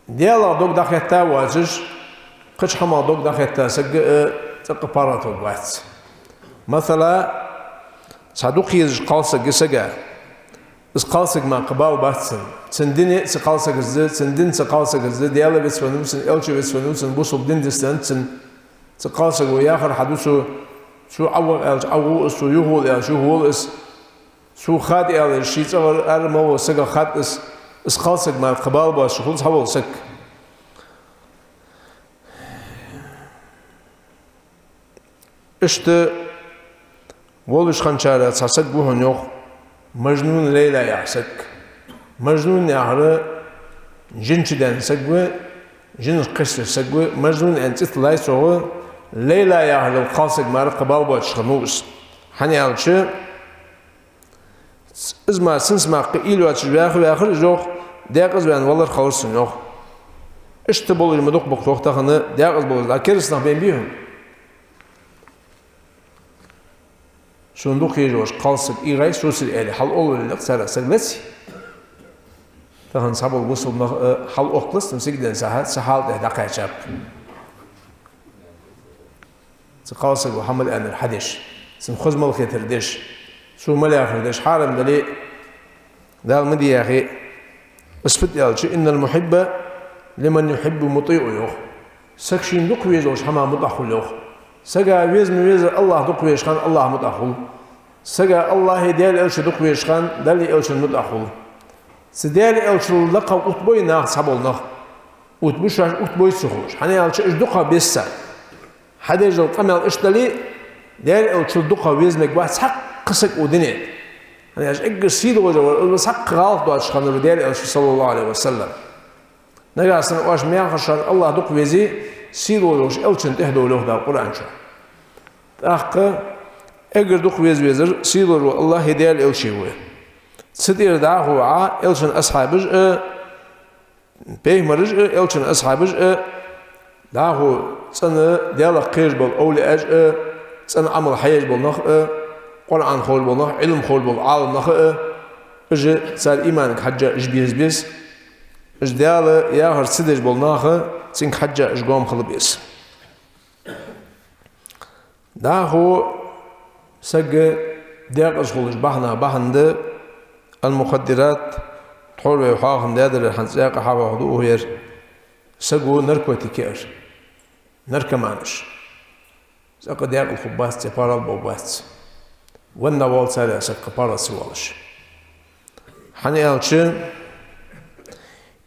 Даьлах дог дӀахетта воацаш, кхыча хӀамах дог дӀахетта саг а цӀаккха паргӀата варгвац. Масала, цхьа дукха езаш кхалсаг я сага. Из кхалсаг мара кхы бала бац цун. Цун дин цу кхалсагаца да, цун дин цу кхалсагаца да, Даьла вицвеннав цун, Элча вицвеннав цун, бусалба дин дицденнад цун. Цу кхалсаго яхар хьаду цо, цо Ӏоваха аьлча, Ӏову из, цо юхавола аьлча, юхавола из. Цо хатӀа аьлча, ший цӀагӀара ара ма вола сагах хатӀа из. Из кхалсаг мара кхы бала боацаш хул цхьавола саг. Иштта волаш хинначарех цхьа саг ва хьона, йоах, Мажнун Лайла яха саг. Мажнун яхар жин чудаьнна саг ва, жинах кхесташ саг ва, Мажнун аьнна цӀи тиллай цох, Лайла яхаш йола кхалсаг мара кхы бала боацаш хиннав из. ХӀана аьлча, из мара цунца мара кхы уйла йоацаш ваьха-ваьхар из, йоах, даькъаза ваьнна валар хилар цун, йоах. Иштта болаш ма дукха ба-кх, йоах, тахан даькъаза болаш, дӀа кераста нах бен бий хьона. Сона дукха езаш вола кхалсаг ийгӀай, соцар аьле, хьалъовлавелле-кх цар саг, лаций. Тахан цхьабола бусалба нах а хьалъоккхалац, цун сигаленна сахьат цу хьала тӀа дӀакхаьчаб. Цу кхалсаго хӀама аьннар хьадеш, цун хоза мел хетар деш, цо мел яхар деш, хьарам дале а, Дала ма де яхе а. Из фуд аьлча, إن المحب لمن يحب مطيع, йоах. Саг шийна дукха везаш волча хӀаман мутӀахь хул, йоах. Сага веза ма веззара АллахӀ дукха везаш хана АллахӀа мутӀахь хул. Сага АллахӀеи Даьла Элчеи дукха везаш хана Даьлеи Элчеи мутӀахь хул. Цу Даьла Элчал лакхагӀа оттабой нах, цхьабола нах. Оттабу шоаш, оттабой ца ховш. ХӀана аьлча, уж дукхагӀа беза цар. Хьадеш дола къамаьл иштта дале а, Даьла Элчал дукхагӀа веза мегаргвац цхьаккха саг укх дунен тӀа. ХӀана аьлча, эггара сийдолаш вар, из цхьаккха гӀалат доацаш хиннав Даьла Элча, صلى الله عليه وسلم. Нагахьа санна оаш ма яхар, шоана АллахӀ дукха везе, сийдолаш волча Элчанна тӀехьа довла, йоах Дала Къуръан чу. ТӀаккха эггара дукха веза везар сийдолаш вола АллахӀи Даьла Элчеи ва. Цу тӀера дӀахо Ӏа Элчан асхьабаш а, пайхамараш а, Элчан асхьабаш а, дӀахо цӀена Даьлах кхераш бола овлияаш а, цӀена Ӏамал хьаеш бола нах а, Къуръан ховш бола нах, Ӏилма ховш бола Ӏаламнах а, уж цар иманга хьежжа уж беза беза, уж Даьла яхар ца деш бола нах а, цунга хьежжа уж гоама хила беза. ДӀахо саг даькъаза хулаш бахьанех бахьан да المخدرات, тхьовра вай хьоахам даьдар, хӀанз цӀаькха хьахьоахаду укхаза. Саго наркотик яар, наркоманаш. ЦӀаккха даькъала хургбац, цӀи паргӀата боагӀаргбац. Венна воал царех саг кхы паргӀата ца воалаш. ХӀана аьлча,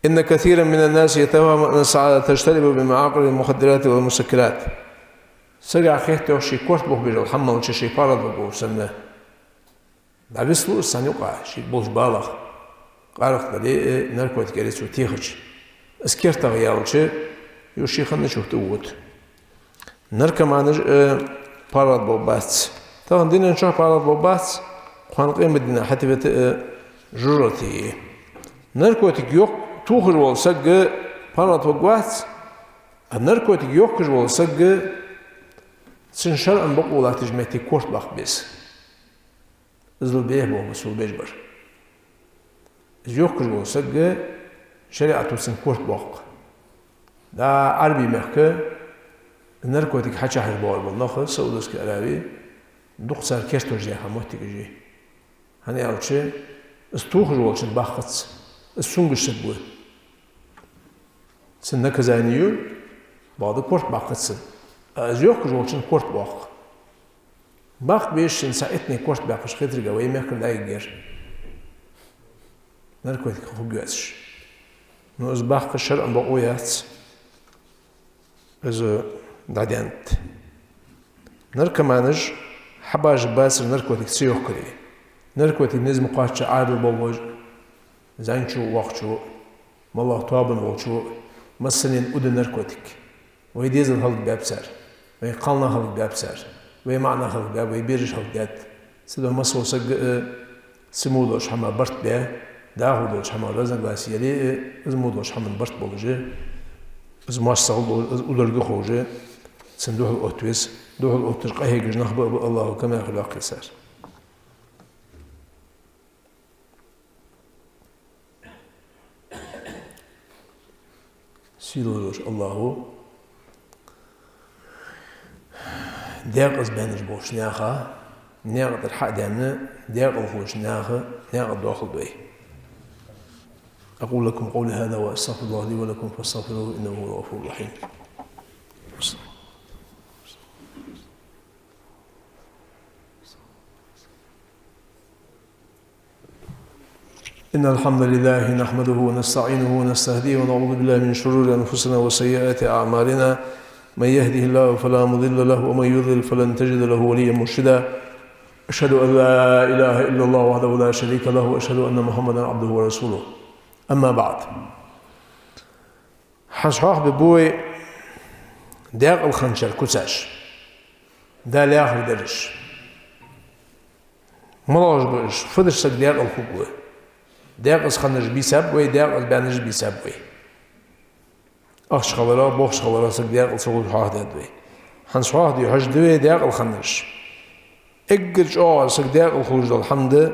إن كثيرا من الناس يتوهم أن السعادة تجتلب بمعاقل المخدرات والمسكرات. Сага хет, йоах, ший корта бух беш йола хӀама мел чу ший паргӀата бергва санна. ДӀавислу из царна юкъа, шийга болча балах. Къаракъ дале а, наркотик яле а цо техача. Из кертагӀа яьлча, юха ший хинначух тӀавода. Наркоманаш а паргӀата боагӀаргбац. Тахан дунен чухь паргӀата боагӀаргбац, кхоана къематдийнахьа хьатӀавета а жожагӀате я. Наркотик йоккха тухаш вола саг паргӀата варгвац, А наркотик йохкаш вола саг, цун шарӀан бокъо латтача метте корта баккха беза. Из лу бехбо бусулба бежбар. Из йохкаш вола саг, шариӀато цун корта боаккх. Да, Ӏарбий мехка наркотик хьачахьаш боагӀаш бола нах Саудовски Аравии дукха цар кертож яха моттигаш я. ХӀана аьлча, из тохаш волчун баккхац, из сунгаш саг ва. Цун наказани ю, бакъда корта баккхац цун. А из йохкаш волчун корта боаккх. Баккха безачун цхьа итт корта баьккхача хетарга вай мехкара дӀайигар. Наркотик хургйоацаш. Но из баккха шарӀан бокъо яц. Из дӀаденнад. Наркоманаш хьабаш бацар наркотик ца йохкаре. Наркотик низ ма кхоачча Ӏаьдал боллаш, зӀамигачо, воккхачо, моллагӀа тоабан волчо, массанена уда наркотик. Вай дезал хӀалакбаьб цар, вай кхалнах хӀалакбаьб цар, вай маӀа нах хӀалакбаьб, вай бераш хӀалакдаьд. Цудухьа массавола саг а, э, цу мо долча хӀаман барт бе, дӀахо долча хӀаман разногласи яле а, э, из мо долча хӀаман барт болаш а, из моастагӀал долаш, из удалга ховш а, цунна духьал отта веза, духьал отташ къахьегаш нах ба а ба АллахӀо, камаьл хила йоаккхе цар. Сийлахь волча АллахӀо декъаза баьннараш болча наьха, наькъа тӀара хьа а даьнна, декъала хулача наьха наькъа доахалда вай. أقول لكم قولي هذا وأستغفر الله لي ولكم فاستغفروه إنه هو الغفور الرحيم. إن الحمد لله نحمده ونستعينه ونستهديه ونعوذ بالله من شرور أنفسنا وسيئات أعمالنا. من يهده الله فلا مضل له ومن يضلل فلن تجد له وليا مرشدا. أشهد أن لا إله إلا الله وحده لا شريك له وأشهد أن محمدا عبده ورسوله. أما بعد. ХӀанз хьоахабергба вай декъала хинначар куцаш, Дала яхар дараш. МалагӀаш ба уж, фу деш саг декъала хургва? Декъаза хиннараш бийцаб вай, декъаза баьннараш бийцаб вай. Ахча хиларах, бохча хиларах саг декъала ца хулаш хьоахадаьд вай. ХӀанз хьоахаде хьожаргда вай декъала хиннараш. Эггара чӀоагӀа саг декъала хулаш дола хӀама да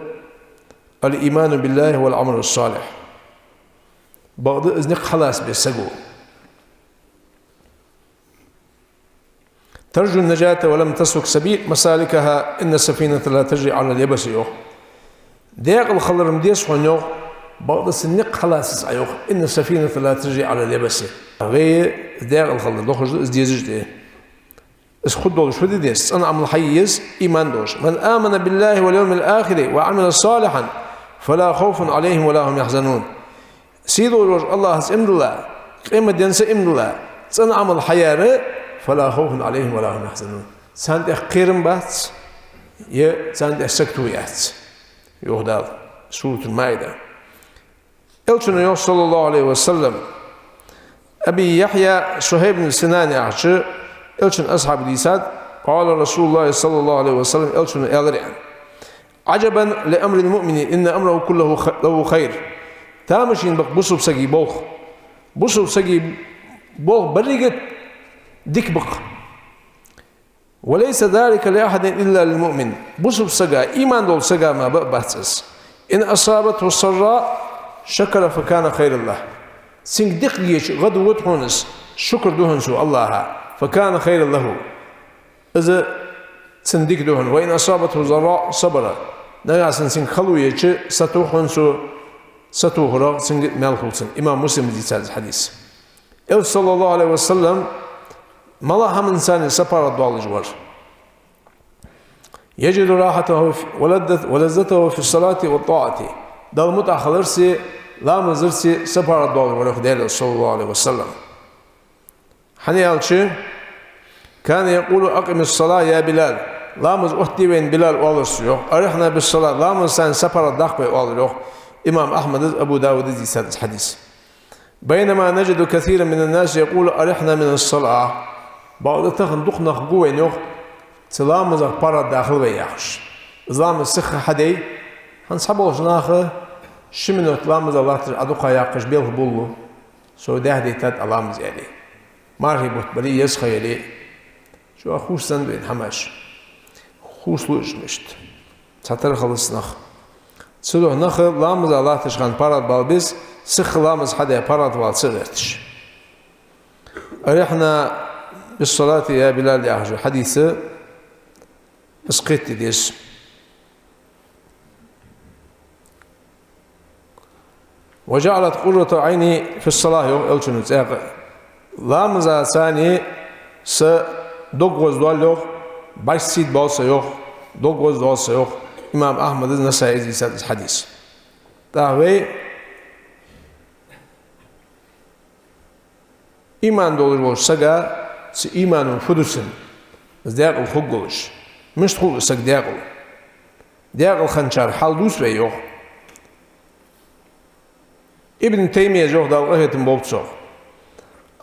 الإيمان بالله والعمل الصالح. Бакъда из никъ хьалаца беза саго. ترجو النجاة ولم تسلك سبيل مسالكها إن السفينة لا تجري على اليبس, йоах. Декъала хилар ма деза хьона, йоах, бакъда цун никъ хьалаца ца, йоах, إن السفينة لا تجري على اليبس. Вай декъала хилар дохаш да, из дезаш да. Из хургдолаш фу де деза? ЦӀена Ӏамал хьае еза, иман долаш. من آمن بالله واليوم الآخر وعمل صالحا فلا خوف عليهم ولا هم يحزنون. Сийлахь волча АллахӀаца иман дилла, къематденца иман дилла, цӀена Ӏамал хьаяьр, فلا خوف عليهم ولا هم يحزنون. Царна тӀа кхерам бац, е царна тӀа сагото яц. Йоах Дала, Суратуль-Маида. Элчано йоах, صلى الله عليه وسلم, Аби Яхья Сухьайб ибн Синан яхача Элчан асхьаба дийцад, قال رسول الله صلى الله عليه وسلم, Элчано аьлар аьнна: عجبا لأمر المؤمن إن أمره كله خ-، له خير. Тамашийна ба-кх бусалба сага болх. Бусалба сага болх беррига дика ба-кх. وليس ذلك لأحد إلا للمؤمن. Бусалба сага, иман долча сага мара ба а бац из. إن أصابته سراء شكر فكان خيرا له. Цунга дика хилча, гӀадвода хьона из, шукр ду хьона цо АллахӀа, فكان خيرا له. Из цунна дика да хьона. وإن أصابته ضراء صبر. Нагахьа санна цунга хало еча, сатох хьона цо, сатохарах цунга маьл хул цунна. Имам Муслима дийцад из хьадис. Элча, صلى الله عليه وسلم, малагӀча хӀаманца сапаргӀатдоалаш вар? يجد راحته في، ولذة، ولذته في الصلاة والطاعة. Далла мутӀахьа хиларца, ламаз дарца сапаргӀатдоалаш вар, йоах, Даьла Элча, صلى الله عليه وسلم. ХӀана аьлча, كان يقول: أقم الصلاة يا بلال. Ламаз оттаде вайна, Билал, оалар цо, йоах. أرحنا بالصلاة. Ламазца сапаргӀатдаккха вай, оалар, йоах. Имам Ахьмада, Абу Дауда дийцад из хьадис. بينما نجد كثيرا من الناس يقول: أرحنا من الصلاة. Бакъда тахан дукха нах гу вайна, йоах, цу ламазах паргӀатдахал вай, яхаш. Из ламаз сиха хьаде, хӀанз цхьаболча наха ши минот ламаза латташ Ӏа дукха яьккхача белха боллу. Со дехьа дайтад Ӏа ламаз, аьле. мархий бутт бале а, еза ха яле а. Чу а хувцаденна ба вайна хӀамаш. Хувцалу уж мишта. Цхьатарра хилац нах. Цудухьа нах ламаза латтача хана паргӀата бала беза, сиха ламаз хьадаь паргӀата вала ца гӀерташ. «أرحنا بالصلاة يا بلال» яхаш хьадис, из кхетаде деза. «وجعلت قرة عيني في الصلاة», йоах Элчано цӀаккха. Ламаза цани са дог гӀоздоал, йоах, бӀаргса сийдоал са, йоах, дог гӀоздоал са, йоах. Имам Ахьмада, Насаийс дийцад из хьадис. ТӀаккха вай иман долаш волча сага цу имано фу ду цун, из даькъала хургволаш, мишта хул из саг даькъала? Даькъала хинначар хьал дувц вай, йоах. Ибн Таймияс йоах, Дала къахетам болба цох.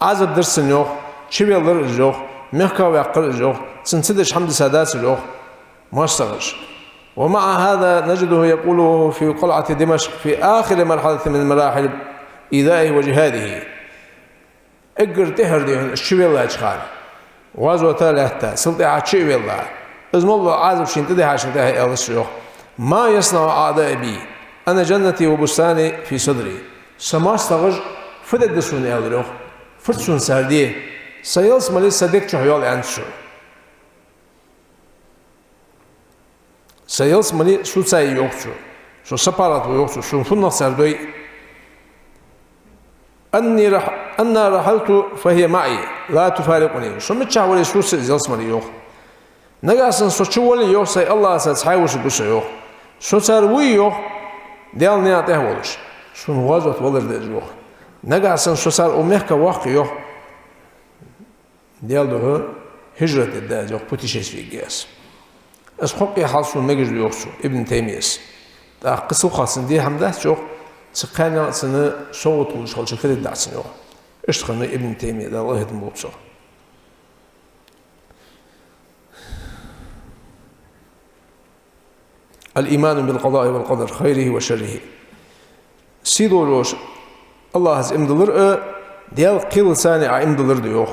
Ӏазап дир цунна, йоах, чувеллар из, йоах, мехках ваьккхар из, йоах, цунна ца деш хӀама дисадац из, йоах, моастагӀаша. «ومع هذا نجده يقول وهو في قلعة دمشق في آخر مرحلة من مراحل إيذائه وجهاده». Эггара тӀехьара, дий хьона, из чувеллача хана, гӀазота лаьтта, цул тӀехьа чу а велла, из моллагӀа Ӏазап шийна тӀадихьачул тӀехьа аьлар цо, йоах: «ما يصنع أعدائي بي؟ أنا جنتي وبستاني في صدري». Са моастагӀаша фу дергда сона, аьлар, йоах. Фуд сона цар де? Са ялсмале са дег чу йоал, аьннад цо. Са ялсмале сона ца йий, йоах цо. Со сапаргӀата ва, йоах цо, сона фуннагӀа цар дой. «أني رح-، أنا رحلت فهي معي لا تفارقني». Со миччахьа вале, соца из ялсмале, йоах. Нагахьа санна со чу вале, йоах, сай АллахӀаца цхьаь вусаргва со, йоах. Со цар вуй, йоах, Даьла наькъа тӀа волаш, сона гӀазота валар да из, йоах. Нагахьа санна со цар укх мехках воаккхе, йоах, Даьла духьа хӀижрат дергда аз, йоах, путешествие ергья аз. Из кхоккхе хьал сона мегаш да, йоах цо, Ибн Таймияс. ТӀаккха кхы цул кхоачаш цун де хӀама дац, йоах, цу кхаьннех цунна совгӀат хулаш хилча хилар дац цунна, йоах. Иштта хиннав Ибн Таймия, Дала къахетам болба цох. «الإيمان بالقضاء والقدر خيره وشره». Сийдолаш АллахӀаца иман диллар а, Даьла кхелаца а иман диллар да, йоах.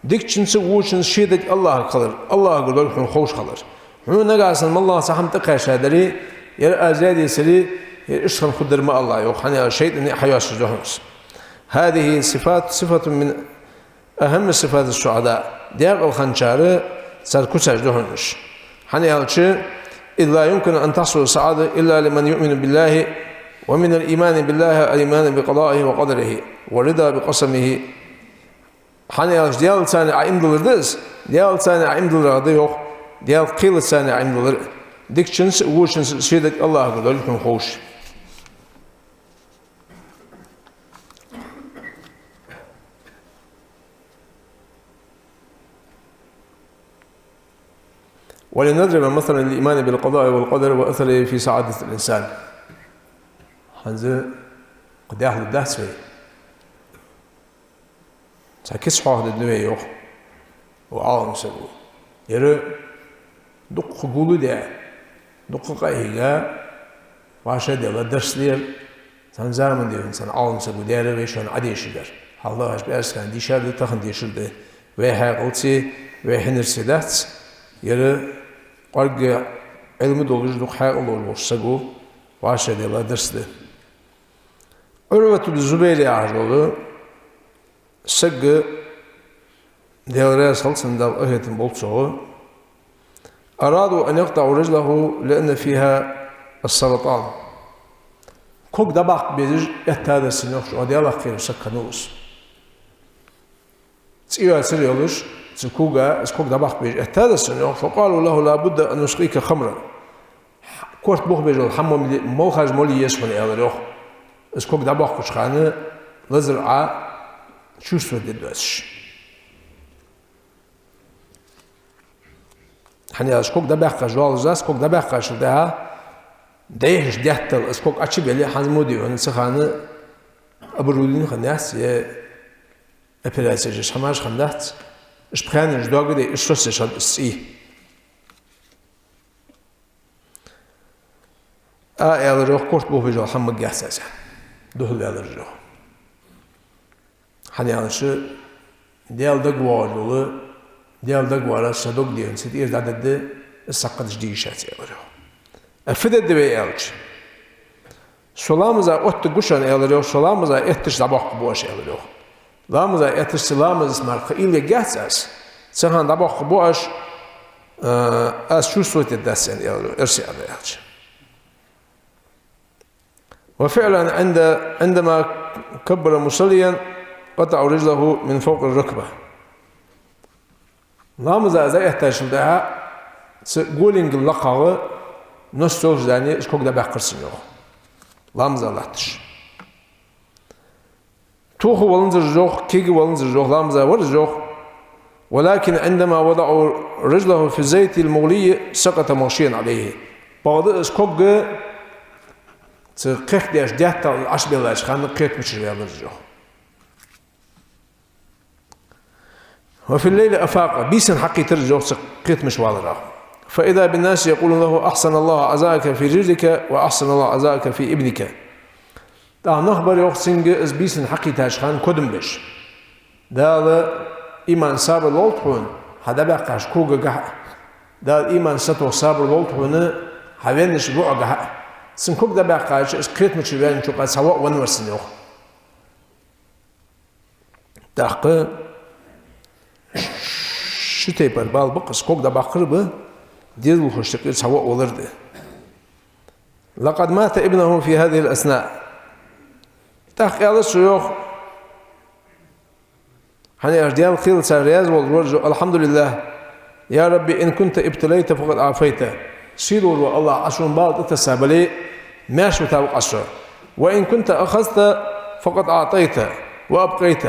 Дикачунца а, вочунца а шийдача АллахӀагара хилар, АллахӀагара дола хьона ховш хилар. Хьона нагахьа санна моллагӀа цхьа хӀама тӀакхаьчадаьдаре, яр аз даь дисаре, яр иштта хинна хургдар ма алалахь, йоах, хӀана аьлча шайтӀане а хьайоасташ да хьона из. «هذه صفات، صفة من أهم صفات السعداء». Даькъала хинначар цар куцаш да хьона уж. ХӀана аьлча: «إذ لا يمكن أن تحصل السعادة إلا لمن يؤمن بالله، ومن الإيمان بالله الإيمان بقضائه وقدره والرضا بقسمه». ХӀана аьлча Даьлаца а иман диллар да из, Даьлаца а иман дилларах да, йоах, Даьла кхелаца а иман диллар. Дикачунца а, вочунца а шийдача АллахӀагара дола хьона ховш. «ولنضرب مثلا للإيمان بالقضاء والقدر وأثره في سعادة الإنسان». ХӀанз кхы дехьа дац вай. Цхьа кица хьоахадергда вай, йоах, укх Ӏалам саго. Яр дукха гулдаь, дукха къахьийга, вӀашагӀделла дарс да ер. Цхьан заман, дий хьона, цхьан Ӏалам саго даьр вай шоана Ӏодешаргдар. Хьалха аш пӀаьраска хана дийшар да, тахан дешар да. Вай хьаькъалца, вай хьинарца дац. Яр кӀоарга Ӏилма долаш, дукха хьаькъал долаш волча саго вӀашагӀделла дарс да. Ӏурват ибн Зубайр яхаш вола саг, Даьла раьза хилва цунна, Дала къахетам болба цох: «أرادوا أن يقطعوا رجله لأن فيها السرطان». Ког дӀабаккха безаш эттадар цунна, йоах, чӀоагӀа Даьлах кхераш саг хиннав из. ЦӀи йоацар йолаш, цу кога из ког дӀабаккха безаш эттадар цунна, йоах. «فقالوا له: لا بد أن نسقيك خمرا». Корта бух беш йола хӀама молхаш моле еза хьона, аьлар, йоах. Из ког дӀабаккхача хана лазар Ӏа чувствовать де доацаш. ХӀана аьлча ког дӀабаьккхача жоалаш дац, ког дӀабаьккхачул тӀехьа дехьаш деттал из ког Ӏочубеле, хӀанз мо, дий хьона, цу хана оборудовани хиннадац, е операцеш еш хӀамаш хиннадац. Уж пхаьнаш доагаде, уж соцаеш хиннад из цӀи. А, аьлар, йоах, корта бух беш йола хӀама маггех цаца. Духьал аьлар, йоах. ХӀана аьлча Даьла дагавоагӀаш дола, Даьла дагавар, са дог дехар, са тӀера дӀададда, из сакхадаш дийша ца, аьлар йоах. Э, фу дергда вай аьлча, со ламаза оттаргва шоана, аьлар йоах, со ламаза эттача дӀабоаккхаргба оаш, аьлар йоах. Ламаза эттача, са ламазаца мара кхы уйла ергьяц аз, цу хана дӀабоаккхаргба оаш, э, аз чувствовать дергдац аьнна, аьлар йоах, эрсий арара аьлча. وفعلا عند، عندما كبر مصليا قطعوا رجله من فوق الركبة. Ламаза из дӀаэттачул тӀехьагӀа цу голенгал лакхагӀа нос йолча зӀамига из ког дӀабаьккхар цун йоах. Ламаза латташ. Тоха валанзар из йоах, кега валанзар из йоах, ламаза вар из йоах. ولكن عندما وضعوا رجله في الزيت المغلي سقط مغشيا عليه. Бакъда из ког цу кхехкадеш деттал Ӏобеллача хана кхетамчура ваьлар из йоах. وفي الليل أفاق, бийсан хьакхийтар из йоах цу кхетамчу валарах. فإذا بالناس يقولون له: أحسن الله عزاءك في رجلك وأحسن الله عزاءك في ابنك. ТӀаккха нах бар йоах цунга из бийсан хьакхийтача хана кодам беш: «Дала иман, сабар лолда хьона, хьа дӀабаьккхача когагахьа а. Дала иман, сатох, сабар лолда хьона, хьа веннача воӀагахьа а». Цун ког дӀабаьккхача, из кхетамчура ваьннача юкъа цхьа воӀ венна вар цунна йоах. ТӀаккха ши тайпара бала ба-кх из: ког дӀабаккхар а ба, дезалхошта юкъера цхьа воӀ валар а да. لقد مات ابنه في هذه الأثناء. ТӀаккха аьлар цо йоах, хӀана аьлча Даьла кхелаца раьза волаш вар из: الحمد لله، يا رب إن كنت ابتليت فقد عافيت. Сийлахь вола АллахӀ, Ӏа сона бала тӀатесса бале а, маьрша вита ва-кх Ӏа со. وإن كنت أخذت فقد أعطيت وأبقيت.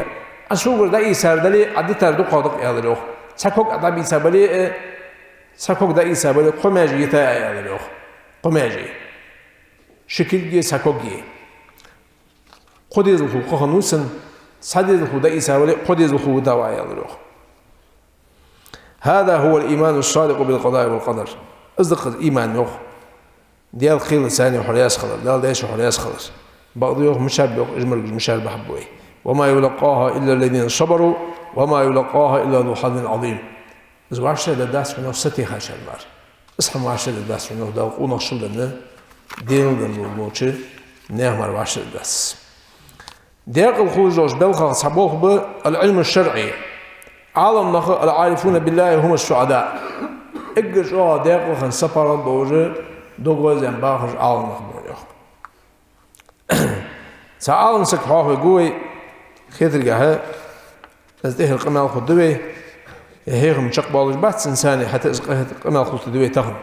Ӏа согара дӀаийцар дале а, Ӏа дитар дукхагӀа да-кх, аьлар йоах. Цхьа ког Ӏа дӀабийца бале а, цхьа ког дӀаийца бале а, кхо маьже йитай Ӏа, аьлар йоах. Кхо маьже. Ши кулги, цхьа когги. Кхо дезалхо кхы хиннав цун, цхьа дезалхо дӀаийца вале а, кхо дезалхо вита ва Ӏа, аьлар йоах. هذا هو الإيمان الصادق بالقضاء والقدر. Из да-кх из иман йоах. Даьла кхелаца хьо раьза хилар, Дала дайча хьо раьза хилар. Бакъда йоах, мичаб йоах, уж маргаш мичара бахьаргба вай. وما يلقاها إلا الذين صبروا وما يلقاها إلا ذو حظ عظيم. Из вӀаштӀехьдаргдац хьона сатехачар мара. Из хӀама вӀаштӀехьдаргдац хьона Дала къонахчалла денна, денал денна лу-, лувча наьха мара вӀаштӀехьдаргдац. Декъала хулаш долча балхах цхьа болх ба العلم الشرعي. Ӏаламнах, العارفون بالله هم السعداء. Эггара чӀоагӀа декъала хинна сапаргӀата долаш, дог гӀоздаь бахаш Ӏаламнах ба йоах. Цхьа Ӏалам саг хьоахавергва вай хетаргахьа, из тӀехьара къамаьл хургда вай, е хьехам чакхбоалаш бац цунцара, хӀаьта из къа-, къамаьл хургда вай тахан.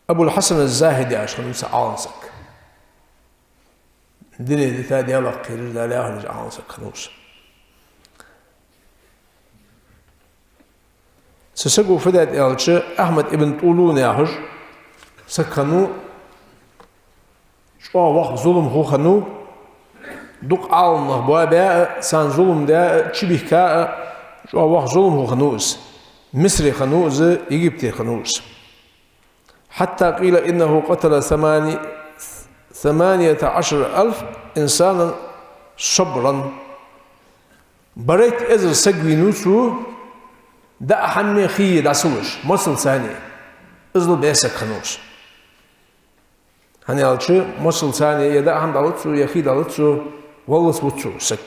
Абул-Хьасан аз-Захид яхаш хиннав цхьа Ӏалам саг. Дуне дита, Даьлах кхераш, Дала яхар деш Ӏалам саг хиннав из. Цу саго фу даьд аьлча, Ахьмад ибн ТӀулун яхаш саг хиннав, чӀоагӀа воккха зуламхо хиннав, дукха Ӏаламнах боабаь а, царна зулам даь а, чубихка а, чӀоагӀа воккха зуламхо хиннав из. Мисре хиннав из, Египте хиннав из. حتى قيل إنه قتل ثماني-، ثمانية عشر ألف إنسانا صبرا. Барайтта эзар саг вийнав цо, даа хӀамане, хие дӀа ца луш, мосалцане. Иззал баь саг хиннав из. ХӀана аьлча, мосалцане е даа хӀама дӀалуц цо, е хий дӀалуц цо, валлалца вуц цо саг.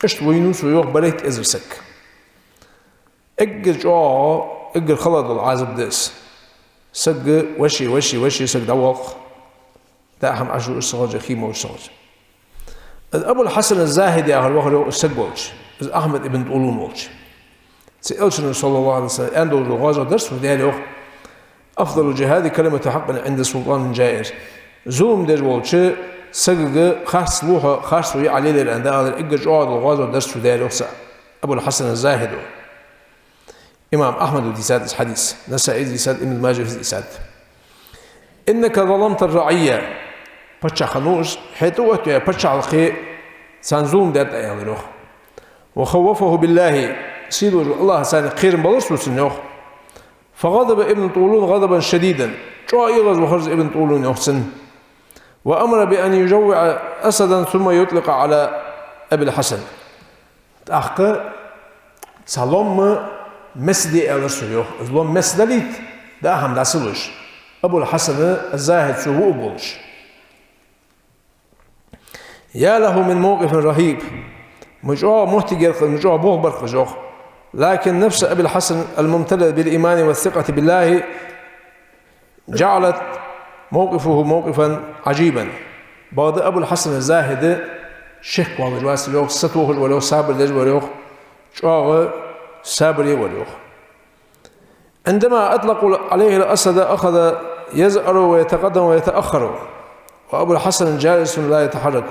Иштта вийнав цо йоах барайтта эзар саг. Эггара чӀоагӀа, эггара хала дола Ӏазап да из. Саг ваше, ваше, ваше саг дӀавоаккх. Даа хӀама Ӏаш ду из сагӀа, хий ма вуш сагӀа. Из Абул-Хьасан аз-Захид яхар вахар йоах из саг волча, из Ахьмад ибн ТӀулун волча. Цу Элчано, صلى الله عليه وسلم, аьнна долаш дола гӀазот дар цо, Даьла йоах: أفضل الجهاد كلمة حق عند سلطان جائر. Зулам деш волча сагага харц лоха, харцо йиӀа лелаяр, аьнна, Дала аьлар, эггара чӀоагӀа дола гӀазот дар цо, Даьла йоах, цу Абул-Хьасан аз-Захидо. Имам Ахьмада дийцад из хьадис, Насаис дийцад, Ибн Мажас дийцад. إنك ظلمت الرعية. Паччахь хиннав из, хье тӀаоттаваь паччахьалкхе царна зулам даьд Ӏа, аьлар йоах. وخوفه بالله. Сийлахь волча АллахӀаца кхерам балар цо цунна йоах. فغضب ابن طولون غضبا شديدا. ЧӀоагӀа эгӀазвахар из Ибн ТӀулун йоах цунна. وأمر بأن يجوع أسدا ثم يطلق على أبي الحسن. ТӀаккха цхьа лом меца де аьлар цо, йоах. Из лом меца далийта, даа хӀама дӀа ца луш, Абул-Хьасан аз-Захид цо вуаргволаш. يا له من موقف رهيب. Ма чӀоагӀа моттиг яр-кх из, ма чӀоагӀа болх бар-кх из, йоах. لكن نفس أبي الحسن الممتلئة بالإيمان والثقة بالله جعلت موقفه موقفا عجيبا. Бакъда Абул-Хьасан аз-Захид шек воаллаш вацар, йоах, сатохаш вар, йоах, сабар деш вар, йоах, чӀоагӀа сабаре вар, йоах. عندما أطلقوا عليه الأسد أخذ يزأر ويتقدم ويتأخر، وأبو الحسن جالس لا يتحرك.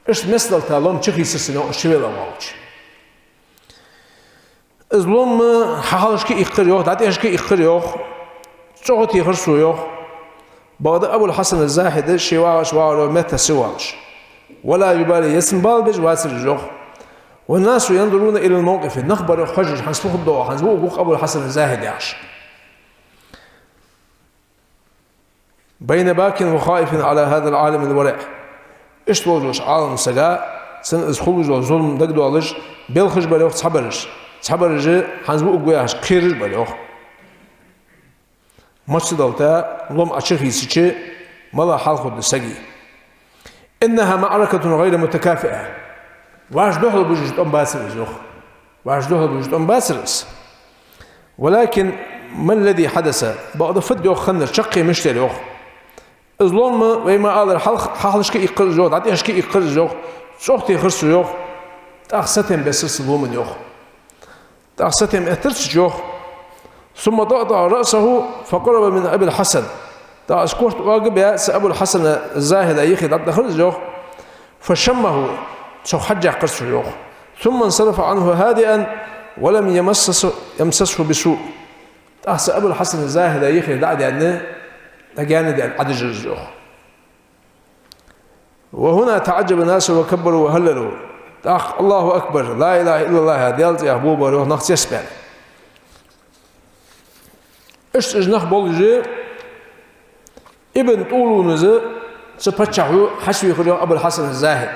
Иштта меца далийта лом чухийцар цунна, йоах, чувелла воаллача. Из лом хьалхашка иккхар, йоах, дӀатӀехьашка иккхар, йоах, цӀогӀа техар цо, йоах. Бакъда Абул-Хьасан аз-Захид ше вагӀаш вагӀар, йоах, меттаца воаллаш. ولا يبالي, е цунна бала беш вацар из, йоах. والناس ينظرون إلى الموقف. Нах бар, йоах, хьожаш, хӀанз фу хургда, хӀанз вуаргва-кх Абул-Хьасан аз-Захид, яхаш. بين باك وخائف على هذا العالم الورع. Иштта волча Ӏалам сага, цунна из хулаш дола зулам дагадоалаш, белхаш бар, йоах, цхьабараш. Цхьабараш хӀанз вуаргва яхаш кхераш бар, йоах. Меца далийта лом Ӏочухийцача, малагӀа хьал хургда сага. إنها معركة غير متكافئة. ВӀаши духьал бужаш тӀом бацар из, йоах. ВӀаши духьал бужаш тӀом бацар из. ولكن ما الذي حدث؟ Бакъда фуд, йоах, хиннар, чаккхе мишта яр, йоах. Из лом, вай ма аллара, хьалх-, хьалхашка иккхар из, йоах, дӀатӀехьашка иккхар из, йоах, цӀогӀа техар цо, йоах, тӀаккха сатем бессар цу ломан, йоах. ТӀаккха сатем эттар цо, йоах. ثم طأطأ رأسه فقرب من أبي الحسن. ТӀаккха из корта оагабаь, цу Абул-Хьасан аз-Захида юхе дӀатӀадахар из, йоах. فشمه, цох хьаж яьккхар цо, йоах. ثم انصرف عنه هادئا ولم يمسس-، يمسسه بسوء. ТӀаккха цу Абул-Хьасан аз-Захида юхера дӀа а даьнна, дӀагаьна а даьнна, Ӏодижар из, йоах. وهنا تعجب الناس وكبروا وهللوا. ТӀаккха الله أكبر, لا إله إلا الله, Даьла цӀи яха болабаьр, йоах, нах цецбаьнна. Иштта уж нах болаш, Ибн ТӀулунас цу паччахьо хьачувийхар, йоах, Абул-Хьасан аз-Захид.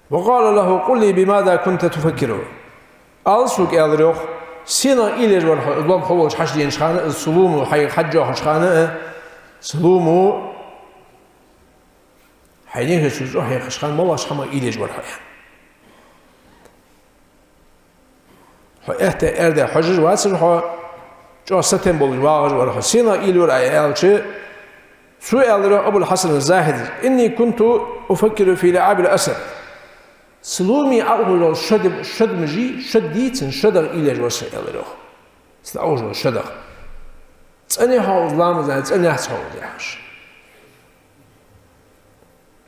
وقال له: قل لي بماذا كنت تفكر؟ Ала сога, аьлар, йоах, сенах уйла еш вар хьо, из лом хьо волча хьачуденача хана, из цу ломо хьайга хьаж йоахача хана, цу ломо хьайна юхе цо цӀогӀа хьекхача хана, малагӀча хӀамах уйла еш вар хьо, аьнна. Хьо аьттехьа-аьрдехьа хьожаш вацар хьо, чӀоагӀа сатем болаш вагӀаш вар хьо. Сенах уйла йир Ӏа, аьлча, цо аьлар, йоах, Абул-Хьасан аз-Захидас: إني كنت أفكر في لعاب الأسد. Цу ломе Ӏоухаш йола шод-, шодмаш, шод дийцан, шодах уйла еш вар со, аьлар, йоах. Цунна Ӏоухаш йола шодах. ЦӀена я хьо из ламаз, цӀена яц хьо из, яхаш.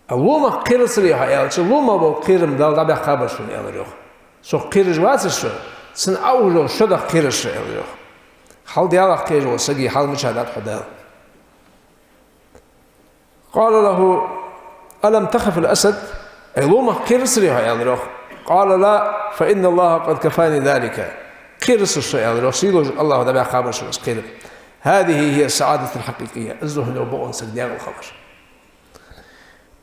А ломах кхерацарий хьо, аьлча, ломах бола кхерам Дала дӀабаьккха бар сона, аьлар, йоах. Цох кхераш вацар со, цунна Ӏоухаш йола шодах кхерар со, аьлар, йоах. Хьал Даьлах кхераш волча сага хьал мича даьд хьо, Дала? قال له: ألم تخف الأسد؟ Ай, ломах кхерацарий хьо, аьлар, йоах. قال: لا، فإن الله قد كفاني ذلك. Кхерацар со, аьлар, йоах, сийлахьа волча АллахӀа дӀабаьккха бар сона из кхерам. هذه هي السعادة الحقيقية. Из да хьона, йоах, бокъонца саг даькъала хилар.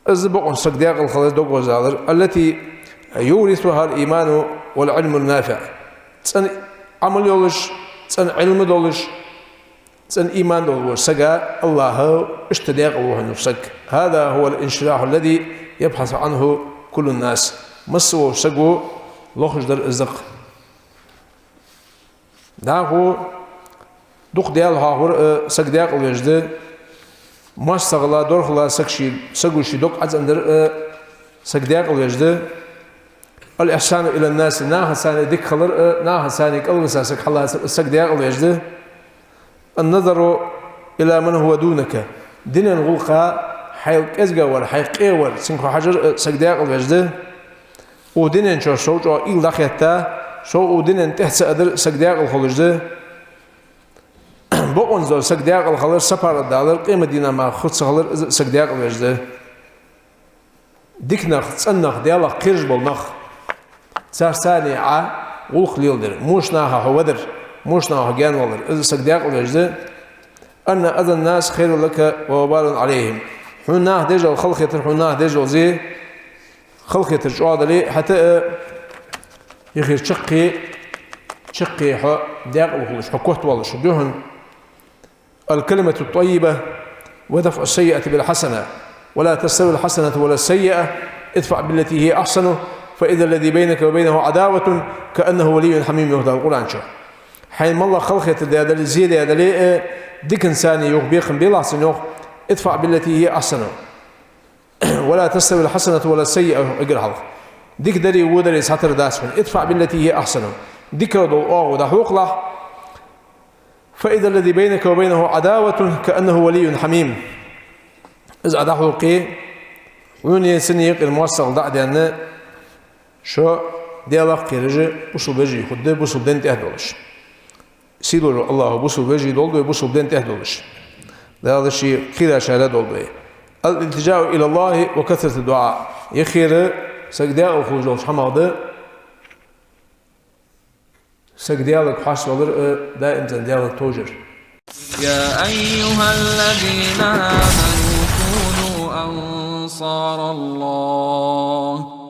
Из да бокъонца саг даькъала хилар, дог гӀозалар, التي يورثها الإيمان والعلم النافع. ЦӀена Ӏамал йолаш, цӀена Ӏилма долаш, цӀена иман долаш волча сага АллахӀа иштта даькъала ва хьона саг. هذا هو الانشراح الذي يبحث عنه كل الناس. Масса волча саго лохаш дар из да-кх. ДӀахо дукха Даьла хьоахавар а саг даькъала веш да, моастагӀал, дорхал саг ший, саго ший дог Ӏоцадар а саг даькъала веш да, الإحسان إلى الناس, нахаца дика хилар а, нахаца кӀалвиса саг хьаллацар а саг даькъала веш да, النظر إلى من هو دونك, дунен гӀулакха хьайх кӀезига вар, хьайх къе вар, цунга хьажар а саг даькъала веш да, укх дунен чу сов чӀоагӀа уйла дӀахетта, сов укх дунен тӀехьа ца адар а саг даькъала хулаш да, бокъонца дола саг даькъала хилар, сапар далар, къематдийнахьа мара хургца хилар, из а саг даькъала веш да. Дика нах, цӀена нах, Даьлах кхераш бола нах, царца Ӏа гӀулакх леладар, воча наха хьо вадар, воча наха хьо гаьнавалар, из а саг даькъала веш да. أن أذى الناس خير لك ووبال عليهم. Хьона наха дезал халахетар, хьона наха дезал зе халахетар чӀоагӀа дале, хӀаьта а, э, юхера чаккхе, чаккхе хьо декъала хулаш, хьо котвалаш, духьал. الكلمة الطيبة ودفع السيئة بالحسنة، ولا تستوي الحسنة ولا السيئة، ادفع بالتي هي أحسن، فإذا الذي بينك وبينه عداوة كأنه ولي حميم, йоах Дала Къуръан чу. Хьайна моллагӀа халахетар даь дале, зе даь дале, э, диканца цунна юха бекхам белахь цунна, йоах, ادفع بالتي هي أحسن. ولا تستوي الحسنة ولا السيئة, йоах эггара хьалха. Дикадари водари цхьатара дац хьона. ادفع بالتي هي أحسن. ДикагӀа дола оагӀув дӀахьокхалахь. فإذا الذي بينك وبينه عداوة كأنه ولي حميم. Из Ӏа дӀахьокхе, хьонеи цуннеи юкъера моастагӀал дӀа а даьнна, шо Даьлах кхераш бусалба вежарий хургда, бусалба дина тӀа долаш. Сийлахьа вола АллахӀ бусалба вежарий долда вай, бусалба дина тӀа долаш. Дала ший кхийрачарех долда вай. الالتجاء إلى الله وكثرة الدعاء. Юхера саг декъала хулаш долча хӀамах да саг Даьлага хьаставалар а, даим цӀена Даьлага товжар. يا أيها الذين آمنوا كونوا أنصار الله.